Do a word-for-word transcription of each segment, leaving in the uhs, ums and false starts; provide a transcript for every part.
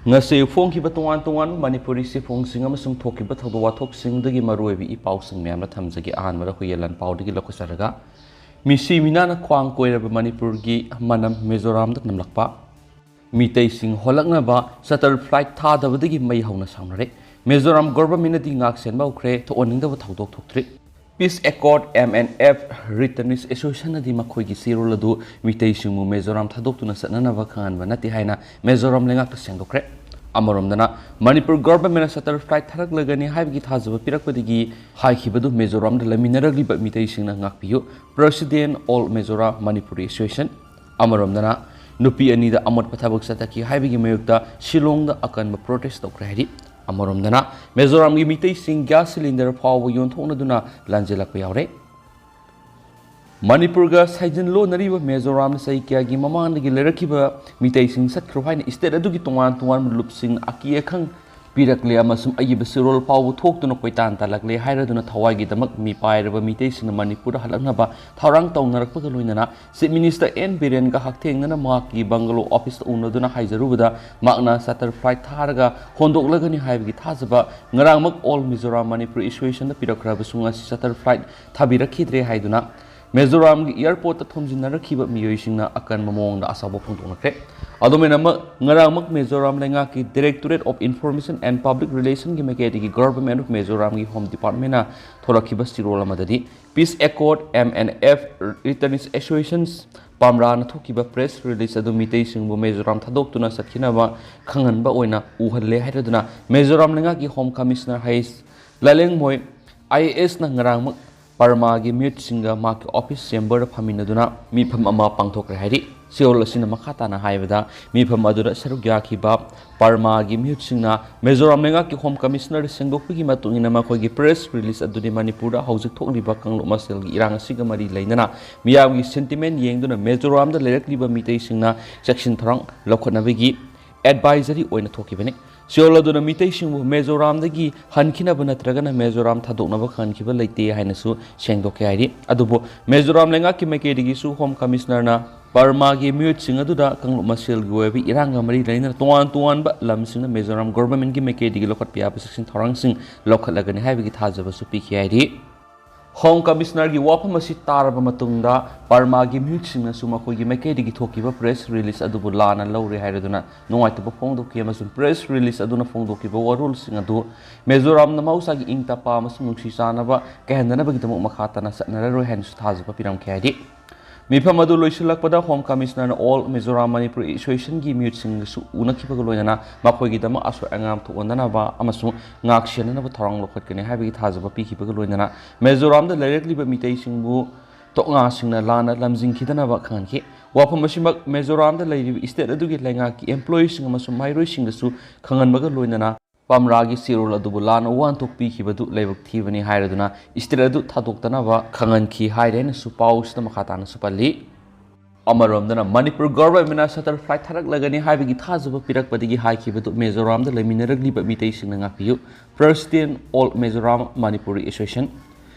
ꯉꯁꯤ ꯐꯣꯡꯈꯤꯕ ꯇꯣꯉꯥꯟ ꯇꯣꯉꯥꯟꯕ ꯃꯅꯤꯄꯨꯔꯤ ꯆꯦꯐꯣꯡꯁꯤꯡ ꯑꯃꯁꯨꯡ ꯊꯣꯛꯈꯤꯕ ꯊꯧꯗꯣꯛ ꯋꯥꯊꯣꯛꯁꯤꯡꯗꯒꯤ ꯃꯔꯨꯑꯣꯏꯕ ꯏ ꯄꯥꯎꯁꯤꯡ ꯃꯌꯥꯝꯗ ꯊꯝꯖꯒꯦ꯫ ꯑꯍꯥꯟꯕꯗ ꯑꯩꯈꯣꯏꯒꯤ ꯂꯥꯟꯄꯥꯎꯗꯒꯤ ꯂꯧꯈꯠꯆꯔꯒ, ꯃꯤꯁꯤ ꯃꯤꯅꯥꯅ ꯈ꯭ꯋꯥꯡ ꯀꯣꯏꯔꯕ ꯃꯅꯤꯄꯨꯔꯒꯤ ꯃꯅꯝ ꯃꯤꯖꯣꯔꯥꯝꯗ ꯅꯝꯂꯛꯄ, ꯃꯤꯇꯩꯁꯤꯡ ꯍꯣꯜꯂꯛꯅꯕ ꯁꯇꯔ ꯐ꯭ꯂꯥꯏꯠ ꯊꯥꯗꯕꯗꯒꯤ ꯃꯩ ꯍꯧꯅ ꯁꯥꯎꯅꯔꯦ꯫ ꯃꯤꯖꯣꯔꯥꯝ ꯒꯣꯚꯔꯟꯃꯦꯟꯠꯅꯗꯤ ꯉꯥꯛ ꯁꯦꯟꯕ ꯍꯧꯈ꯭ꯔꯦ꯫ ꯊꯣꯛꯍꯟꯅꯤꯡꯗꯕ ꯊꯧꯗꯣꯛ ꯊꯣꯛꯇ꯭ꯔꯤ꯫ ꯄꯤꯁ ꯑꯦꯀꯣꯔꯗ ꯑꯦꯝ ꯑꯦꯟ ꯑꯦꯐ ꯔꯤꯇꯔꯅꯤꯁ ꯑꯦꯁꯣꯁꯤꯌꯦꯁꯟꯅꯗꯤ ꯃꯈꯣꯏꯒꯤ ꯆꯦꯔꯣꯜ ꯑꯗꯨ ꯃꯤꯇꯩꯁꯤꯡꯕꯨ ꯃꯤꯖꯣꯔꯥꯝ ꯊꯥꯗꯣꯛꯇꯨꯅ ꯆꯠꯅꯅꯕ ꯈꯪꯍꯟꯕ ꯅꯠꯇꯦ ꯍꯥꯏꯅ ꯃꯤꯖꯣꯔꯥꯝ ꯂꯩꯉꯥꯛꯇ ꯁꯦꯡꯗꯣꯛꯈ꯭ꯔꯦ꯫ ꯑꯃꯔꯣꯝꯗꯅ, ꯃꯅꯤꯄꯨꯔ ꯒꯣꯚꯔꯟꯃꯦꯟꯠꯅ ꯁꯇꯔ ꯐ꯭ꯂꯥꯏꯠ ꯊꯥꯔꯛꯂꯒꯅꯤ ꯍꯥꯏꯕꯒꯤ ꯊꯥꯖꯕ ꯄꯤꯔꯛꯄꯗꯒꯤ ꯍꯥꯏꯈꯤꯕꯗꯨ ꯃꯤꯖꯣꯔꯥꯝꯗ ꯂꯩꯃꯤꯟꯅꯔꯛꯂꯤꯕ ꯃꯤꯇꯩꯁꯤꯡꯅ ꯉꯥꯛꯄꯤꯌꯨ꯫ President All Mizoram Manipuri Association꯫ ꯑꯃꯔꯣꯝꯗꯅ, ꯅꯨꯄꯤ ꯑꯅꯤꯗ ꯑꯃꯣꯠꯄ ꯊꯕꯛ ꯆꯠꯊꯈꯤ ꯍꯥꯏꯕꯒꯤ ꯃꯥꯌꯣꯛꯇ ꯁꯤꯂꯣꯡꯗ ꯑꯀꯟꯕ ꯄ꯭ꯔꯣꯇꯦꯁ ꯇꯧꯈ꯭ꯔꯦ ꯍꯥꯏꯔꯤ꯫ ꯑꯃꯔꯣꯝꯗꯅ, ꯃꯤꯖꯣꯔꯥꯝꯒꯤ ꯃꯤꯇꯩꯁꯤꯡ ꯒ꯭ꯌꯥꯁ ꯁꯤꯂꯤꯟꯗꯔ ꯐꯥꯎꯕ ꯌꯣꯟꯊꯣꯛꯅꯗꯨꯅ ꯂꯥꯟꯖꯦꯜꯂꯛꯄ ꯌꯥꯎꯔꯦ꯫ ꯃꯅꯤꯄꯨꯔꯒ ꯁꯥꯏꯖꯤꯟ ꯂꯣꯟꯅꯔꯤꯕ ꯃꯤꯖꯣꯔꯥꯝꯅ ꯆꯍꯤ ꯀꯌꯥꯒꯤ ꯃꯃꯥꯡꯗꯒꯤ ꯂꯩꯔꯛꯈꯤꯕ ꯃꯤꯇꯩꯁꯤꯡ ꯆꯠꯈ꯭ꯔꯣ ꯍꯥꯏꯅ ꯁ꯭ꯇꯦꯠ ꯑꯗꯨꯒꯤ ꯇꯣꯉꯥꯟ ꯇꯣꯉꯥꯟꯕ ꯂꯨꯞꯁꯤꯡ ꯑꯀꯤ ꯑꯈꯪ ꯄꯤꯔꯛꯂꯦ ꯑꯃꯁꯨꯡ ꯑꯏꯕ ꯆꯦꯔꯣꯜ ꯐꯥꯎꯕ ꯊꯣꯛꯇꯨꯅ ꯀꯣꯏꯇꯥꯟ ꯇꯥꯜꯂꯛꯂꯦ ꯍꯥꯏꯔꯗꯨꯅ ꯊꯋꯥꯏꯒꯤꯗꯃꯛ ꯃꯤꯄꯥꯏꯔꯕ ꯃꯤꯇꯩꯁꯤꯡꯅ ꯃꯅꯤꯄꯨꯔꯗ ꯍꯜꯂꯛꯅꯕ ꯊꯧꯔꯥꯡ ꯇꯧꯅꯔꯛꯄꯒ ꯂꯣꯏꯅꯅ ꯆꯤꯐ ꯃꯤꯅꯤꯁꯇꯔ ꯑꯦꯟ ꯕꯤꯔꯦꯟꯒ ꯍꯛꯊꯦꯡꯅꯅ ꯃꯍꯥꯛꯀꯤ ꯕꯪꯒꯂꯣ ꯑꯣꯐꯤꯁꯇ ꯎꯅꯗꯨꯅ ꯍꯥꯏꯖꯔꯨꯕꯗ ꯃꯍꯥꯛꯅ ꯆꯥꯇꯔ ꯐ꯭ꯂꯥꯏꯠ ꯊꯥꯔꯒ ꯍꯣꯟꯗꯣꯛꯂꯒꯅꯤ ꯍꯥꯏꯕꯒꯤ ꯊꯥꯖꯕ ꯉꯔꯥꯡꯃꯛ ꯑꯣꯜ ꯃꯤꯖꯣꯔꯥꯝ ꯃꯅꯤꯄꯨꯔ ꯑꯦꯁꯣꯁꯤꯌꯦꯁꯟꯗ ꯄꯤꯔꯛꯈ꯭ꯔꯕꯁꯨ ꯉꯁꯤ ꯆꯥꯇꯔ ꯐ꯭ꯂꯥꯏꯠ ꯊꯥꯕꯤꯔꯛꯈꯤꯗ꯭ꯔꯦ ꯍꯥꯏꯗꯨꯅ ꯃꯤꯖꯣꯔꯥꯝꯒꯤ ꯑꯦꯌꯔꯄꯣꯔꯠꯇ ꯊꯣꯝꯖꯤꯟꯅꯔꯛꯈꯤꯕ ꯃꯤꯑꯣꯏꯁꯤꯡꯅ ꯑꯀꯟꯕ ꯃꯑꯣꯡꯗ ꯑꯁꯥꯎꯕ ꯐꯣꯡꯗꯣꯛꯅꯈ꯭ꯔꯦ꯫ ꯑꯗꯨꯃꯥꯏꯅꯃꯛ ꯉꯔꯥꯡꯃꯛ ꯃꯤꯖꯣꯔꯥꯝ ꯂꯩꯉꯥꯛꯀꯤ Directorate of Information and Public Relationꯒꯤ ꯃꯥꯏꯀꯩꯗꯒꯤ Government of Mizoramꯒꯤ Home Departmentꯅ ꯊꯣꯔꯛꯈꯤꯕ ꯆꯤꯔꯣꯜ ꯑꯃꯗꯗꯤ Peace Accord, M N F, Returnees Associations, ꯄꯥꯝꯔꯥꯅ ꯊꯣꯛꯈꯤꯕ ꯄ꯭ꯔꯦꯁ ꯔꯤꯂꯤꯖ ꯑꯗꯨ ꯃꯤꯇꯩꯁꯤꯡꯕꯨ ꯃꯤꯖꯣꯔꯥꯝ ꯊꯥꯗꯣꯛꯇꯨꯅ ꯆꯠꯈꯤꯅꯕ ꯈꯪꯍꯟꯕ ꯑꯣꯏꯅ ꯎꯍꯜꯂꯦ ꯍꯥꯏꯔꯗꯨꯅ ꯃꯤꯖꯣꯔꯥꯝ ꯂꯩꯉꯥꯛꯀꯤ home commissioner H ꯂꯥꯂꯦꯡꯃꯣꯏ I A ꯑꯦꯁꯅ ꯉꯔꯥꯡꯃꯛ ꯄꯔꯃꯥꯒꯤ ꯃꯤꯍꯨꯠꯁꯤꯡꯒ ꯃꯍꯥꯛꯀꯤ ꯑꯣꯐꯤꯁ ꯆꯦꯝꯕꯔꯗ ꯐꯝꯃꯤꯟꯅꯗꯨꯅ ꯃꯤꯐꯝ ꯑꯃ ꯄꯥꯡꯊꯣꯛꯈ꯭ꯔꯦ ꯍꯥꯏꯔꯤ꯫ ꯆꯦꯔꯣꯜ ꯑꯁꯤꯅ ꯃꯈꯥ ꯇꯥꯅ ꯍꯥꯏꯕꯗ, ꯃꯤꯐꯝ ꯑꯗꯨꯗ ꯁꯔꯨꯛ ꯌꯥꯈꯤꯕ ꯄꯔꯃꯥꯒꯤ ꯃꯤꯍꯨꯠꯁꯤꯡꯅ ꯃꯤꯖꯣꯔꯥꯝ ꯂꯩꯉꯥꯛꯀꯤ ꯍꯣꯝ ꯀꯃꯤꯁꯅꯔꯗ ꯁꯦꯡꯗꯣꯛꯄꯒꯤ ꯃꯇꯨꯡ ꯏꯟꯅ ꯃꯈꯣꯏꯒꯤ ꯄ꯭ꯔꯦꯁ ꯔꯤꯂꯤꯖ ꯑꯗꯨꯗꯤ ꯃꯅꯤꯄꯨꯔꯗ ꯍꯧꯖꯤꯛ ꯊꯣꯛꯂꯤꯕ ꯀꯥꯡꯂꯨꯞ ꯃꯁꯦꯜꯒꯤ ꯏꯔꯥꯡ ꯑꯁꯤꯒ ꯃꯔꯤ ꯂꯩꯅꯅ ꯃꯤꯌꯥꯝꯒꯤ ꯁꯦꯟꯇꯤꯃꯦꯟ ꯌꯦꯡꯗꯨꯅ ꯃꯤꯖꯣꯔꯥꯝꯗ ꯂꯩꯔꯛꯂꯤꯕ ꯃꯤꯇꯩꯁꯤꯡꯅ ꯆꯦꯛꯁꯤꯟ ꯊꯧꯔꯥꯡ ꯂꯧꯈꯠꯅꯕꯒꯤ ꯑꯦꯗꯚꯥꯏꯖꯔꯤ ꯑꯣꯏꯅ ꯊꯣꯛꯈꯤꯕꯅꯤ꯫ ꯁꯤꯑꯣꯜ ꯑꯗꯨꯅ ꯃꯤꯇꯩꯁꯤꯡꯕꯨ ꯃꯤꯖꯣꯔꯥꯝꯗꯒꯤ ꯍꯟꯈꯤꯅꯕ ꯅꯠꯇ꯭ꯔꯒꯅ ꯃꯤꯖꯣꯔꯥꯝ ꯊꯥꯗꯣꯛꯅꯕ ꯈꯪꯍꯟꯈꯤꯕ ꯂꯩꯇꯦ ꯍꯥꯏꯅꯁꯨ ꯁꯦꯡꯗꯣꯛꯈꯤ ꯍꯥꯏꯔꯤ꯫ ꯑꯗꯨꯕꯨ ꯃꯤꯖꯣꯔꯥꯝ ꯂꯩꯉꯥꯛꯀꯤ ꯃꯥꯏꯀꯩꯗꯒꯤꯁꯨ ꯍꯣꯝ ꯀꯃꯤꯁꯅꯔꯅ ꯕꯔꯃꯥꯒꯤ ꯃꯤꯑꯣꯏꯁꯤꯡ ꯑꯗꯨꯗ ꯀꯥꯡꯂꯨꯞ ꯃꯁꯦꯜꯒꯤ ꯑꯣꯏꯕ ꯏꯔꯥꯡꯒ ꯃꯔꯤ ꯂꯩꯅꯅ ꯇꯣꯉꯥꯟ ꯇꯣꯉꯥꯟꯕ ꯂꯝꯁꯤꯡꯗ ꯃꯤꯖꯣꯔꯥꯝ ꯒꯣꯚꯔꯟꯃꯦꯟꯠꯀꯤ ꯃꯥꯏꯀꯩꯗꯒꯤ ꯂꯧꯈꯠꯄ ꯌꯥꯕ ꯆꯦꯛꯁꯤꯟ ꯊꯧꯔꯥꯡꯁꯤꯡ ꯂꯧꯈꯠꯂꯒꯅꯤ ꯍꯥꯏꯕꯒꯤ ꯊꯥꯖꯕꯁꯨ ꯄꯤꯈꯤ ꯍꯥꯏꯔꯤ꯫ ꯍꯣꯝ ꯀꯃꯤꯁꯅꯔꯒꯤ ꯋꯥꯐꯝ ꯑꯁꯤ ꯇꯥꯔꯕ ꯃꯇꯨꯡꯗ ꯕꯔꯃꯥꯒꯤ ꯃꯤꯍꯨꯠꯁꯤꯡꯅꯁꯨ ꯃꯈꯣꯏꯒꯤ ꯃꯥꯏꯀꯩꯗꯒꯤ ꯊꯣꯛꯈꯤꯕ ꯄ꯭ꯔꯦꯁ ꯔꯤꯂꯤꯖ ꯑꯗꯨꯕꯨ ꯂꯥꯟꯅ ꯂꯧꯔꯦ ꯍꯥꯏꯔꯗꯨꯅ ꯅꯨꯡꯉꯥꯏꯇꯕ ꯐꯣꯡꯗꯣꯛꯈꯤ ꯑꯃꯁꯨꯡ ꯄ꯭ꯔꯦꯁ ꯔꯤꯂꯤꯖ ꯑꯗꯨꯅ ꯐꯣꯡꯗꯣꯛꯈꯤꯕ ꯋꯥꯔꯣꯜꯁꯤꯡ ꯑꯗꯨ ꯃꯤꯖꯣꯔꯥꯝꯅ ꯃꯍꯧꯁꯥꯒꯤ ꯏꯪ ꯇꯞꯄ ꯑꯃꯁꯨꯡ ꯅꯨꯡꯁꯤ ꯆꯥꯟꯅꯕ ꯀꯥꯏꯍꯟꯗꯅꯕꯒꯤꯗꯃꯛ ꯃꯈꯥ ꯇꯥꯅ ꯆꯠꯅꯔꯔꯣꯏ ꯍꯥꯏꯅꯁꯨ ꯊꯥꯖꯕ ꯄꯤꯔꯝꯈꯤ ꯍꯥꯏꯗꯤ꯫ ꯃꯤꯐꯝ ꯑꯗꯨ ꯂꯣꯏꯁꯤꯜꯂꯛꯄꯗ ꯍꯣꯝ ꯀꯃꯤꯁꯅꯔꯅ ꯑꯣꯜ ꯃꯤꯖꯣꯔꯥꯝ ꯃꯅꯤꯄꯨꯔꯤ ꯑꯦꯁꯣꯁꯤꯌꯦꯁꯟꯒꯤ ꯃꯤꯍꯨꯠꯁꯤꯡꯒꯁꯨ ꯎꯅꯈꯤꯕꯒ ꯂꯣꯏꯅꯅ ꯃꯈꯣꯏꯒꯤꯗꯃꯛ ꯑꯁꯣꯏ ꯑꯉꯥꯝ ꯊꯣꯛꯍꯟꯗꯅꯕ ꯑꯃꯁꯨꯡ ꯉꯥꯛ ꯁꯦꯟꯅꯅꯕ ꯊꯧꯔꯥꯡ ꯂꯧꯈꯠꯀꯅꯤ ꯍꯥꯏꯕꯒꯤ ꯊꯥꯖꯕ ꯄꯤꯈꯤꯕꯒ ꯂꯣꯏꯅꯅ ꯃꯤꯖꯣꯔꯥꯝꯗ ꯂꯩꯔꯛꯂꯤꯕ ꯃꯤꯇꯩꯁꯤꯡꯕꯨ ꯇꯣꯛꯉꯥꯁꯤꯡꯅ ꯂꯥꯟꯅ ꯂꯝꯖꯤꯡꯈꯤꯗꯅꯕ ꯈꯪꯍꯟꯈꯤ꯫ ꯋꯥꯐꯝ ꯑꯁꯤꯃꯛ ꯃꯤꯖꯣꯔꯥꯝꯗ ꯂꯩꯔꯤꯕ ꯏꯁꯇꯦꯠ ꯑꯗꯨꯒꯤ ꯂꯩꯉꯥꯛꯀꯤ ꯑꯦꯝꯄ꯭ꯂꯣꯌꯤꯁꯤꯡ ꯑꯃꯁꯨꯡ ꯃꯍꯩꯔꯣꯏꯁꯤꯡꯗꯁꯨ ꯈꯪꯍꯟꯕꯒ ꯂꯣꯏꯅꯅ ꯄꯝꯔꯥꯒꯤ ꯆꯦꯔꯣꯜ ꯑꯗꯨꯕꯨ ꯂꯥꯟꯅ ꯋꯥꯍꯟꯊꯣꯛ ꯄꯤꯈꯤꯕꯗꯨ ꯂꯥꯏꯕꯛ ꯊꯤꯕꯅꯤ ꯍꯥꯏꯔꯗꯨꯅ ꯏꯁꯇꯦꯠ ꯑꯗꯨ ꯊꯥꯗꯣꯛꯇꯅꯕ ꯈꯪꯍꯟꯈꯤ ꯍꯥꯏꯔꯦ ꯍꯥꯏꯅꯁꯨ ꯄꯥꯎ ꯑꯁꯤꯗ ꯃꯈꯥ ꯇꯥꯅꯁꯨ ꯄꯜꯂꯤ꯫ ꯑꯃꯔꯣꯝꯗꯅ ꯃꯅꯤꯄꯨꯔ ꯒꯣꯚꯔꯟꯃꯦꯟꯠꯅ ꯁꯇꯔ ꯐ꯭ꯂꯥꯏꯠ ꯊꯥꯔꯛꯂꯒꯅꯤ ꯍꯥꯏꯕꯒꯤ ꯊꯥꯖꯕ ꯄꯤꯔꯛꯄꯗꯒꯤ ꯍꯥꯏꯈꯤꯕꯗꯨ ꯃꯤꯖꯣꯔꯥꯝꯗ ꯂꯩꯃꯤꯟꯅꯔꯛꯂꯤꯕ ꯃꯤꯇꯩꯁꯤꯡꯅ ꯉꯥꯛꯄꯤꯌꯨ꯫ President all Mizoram Manipuri association.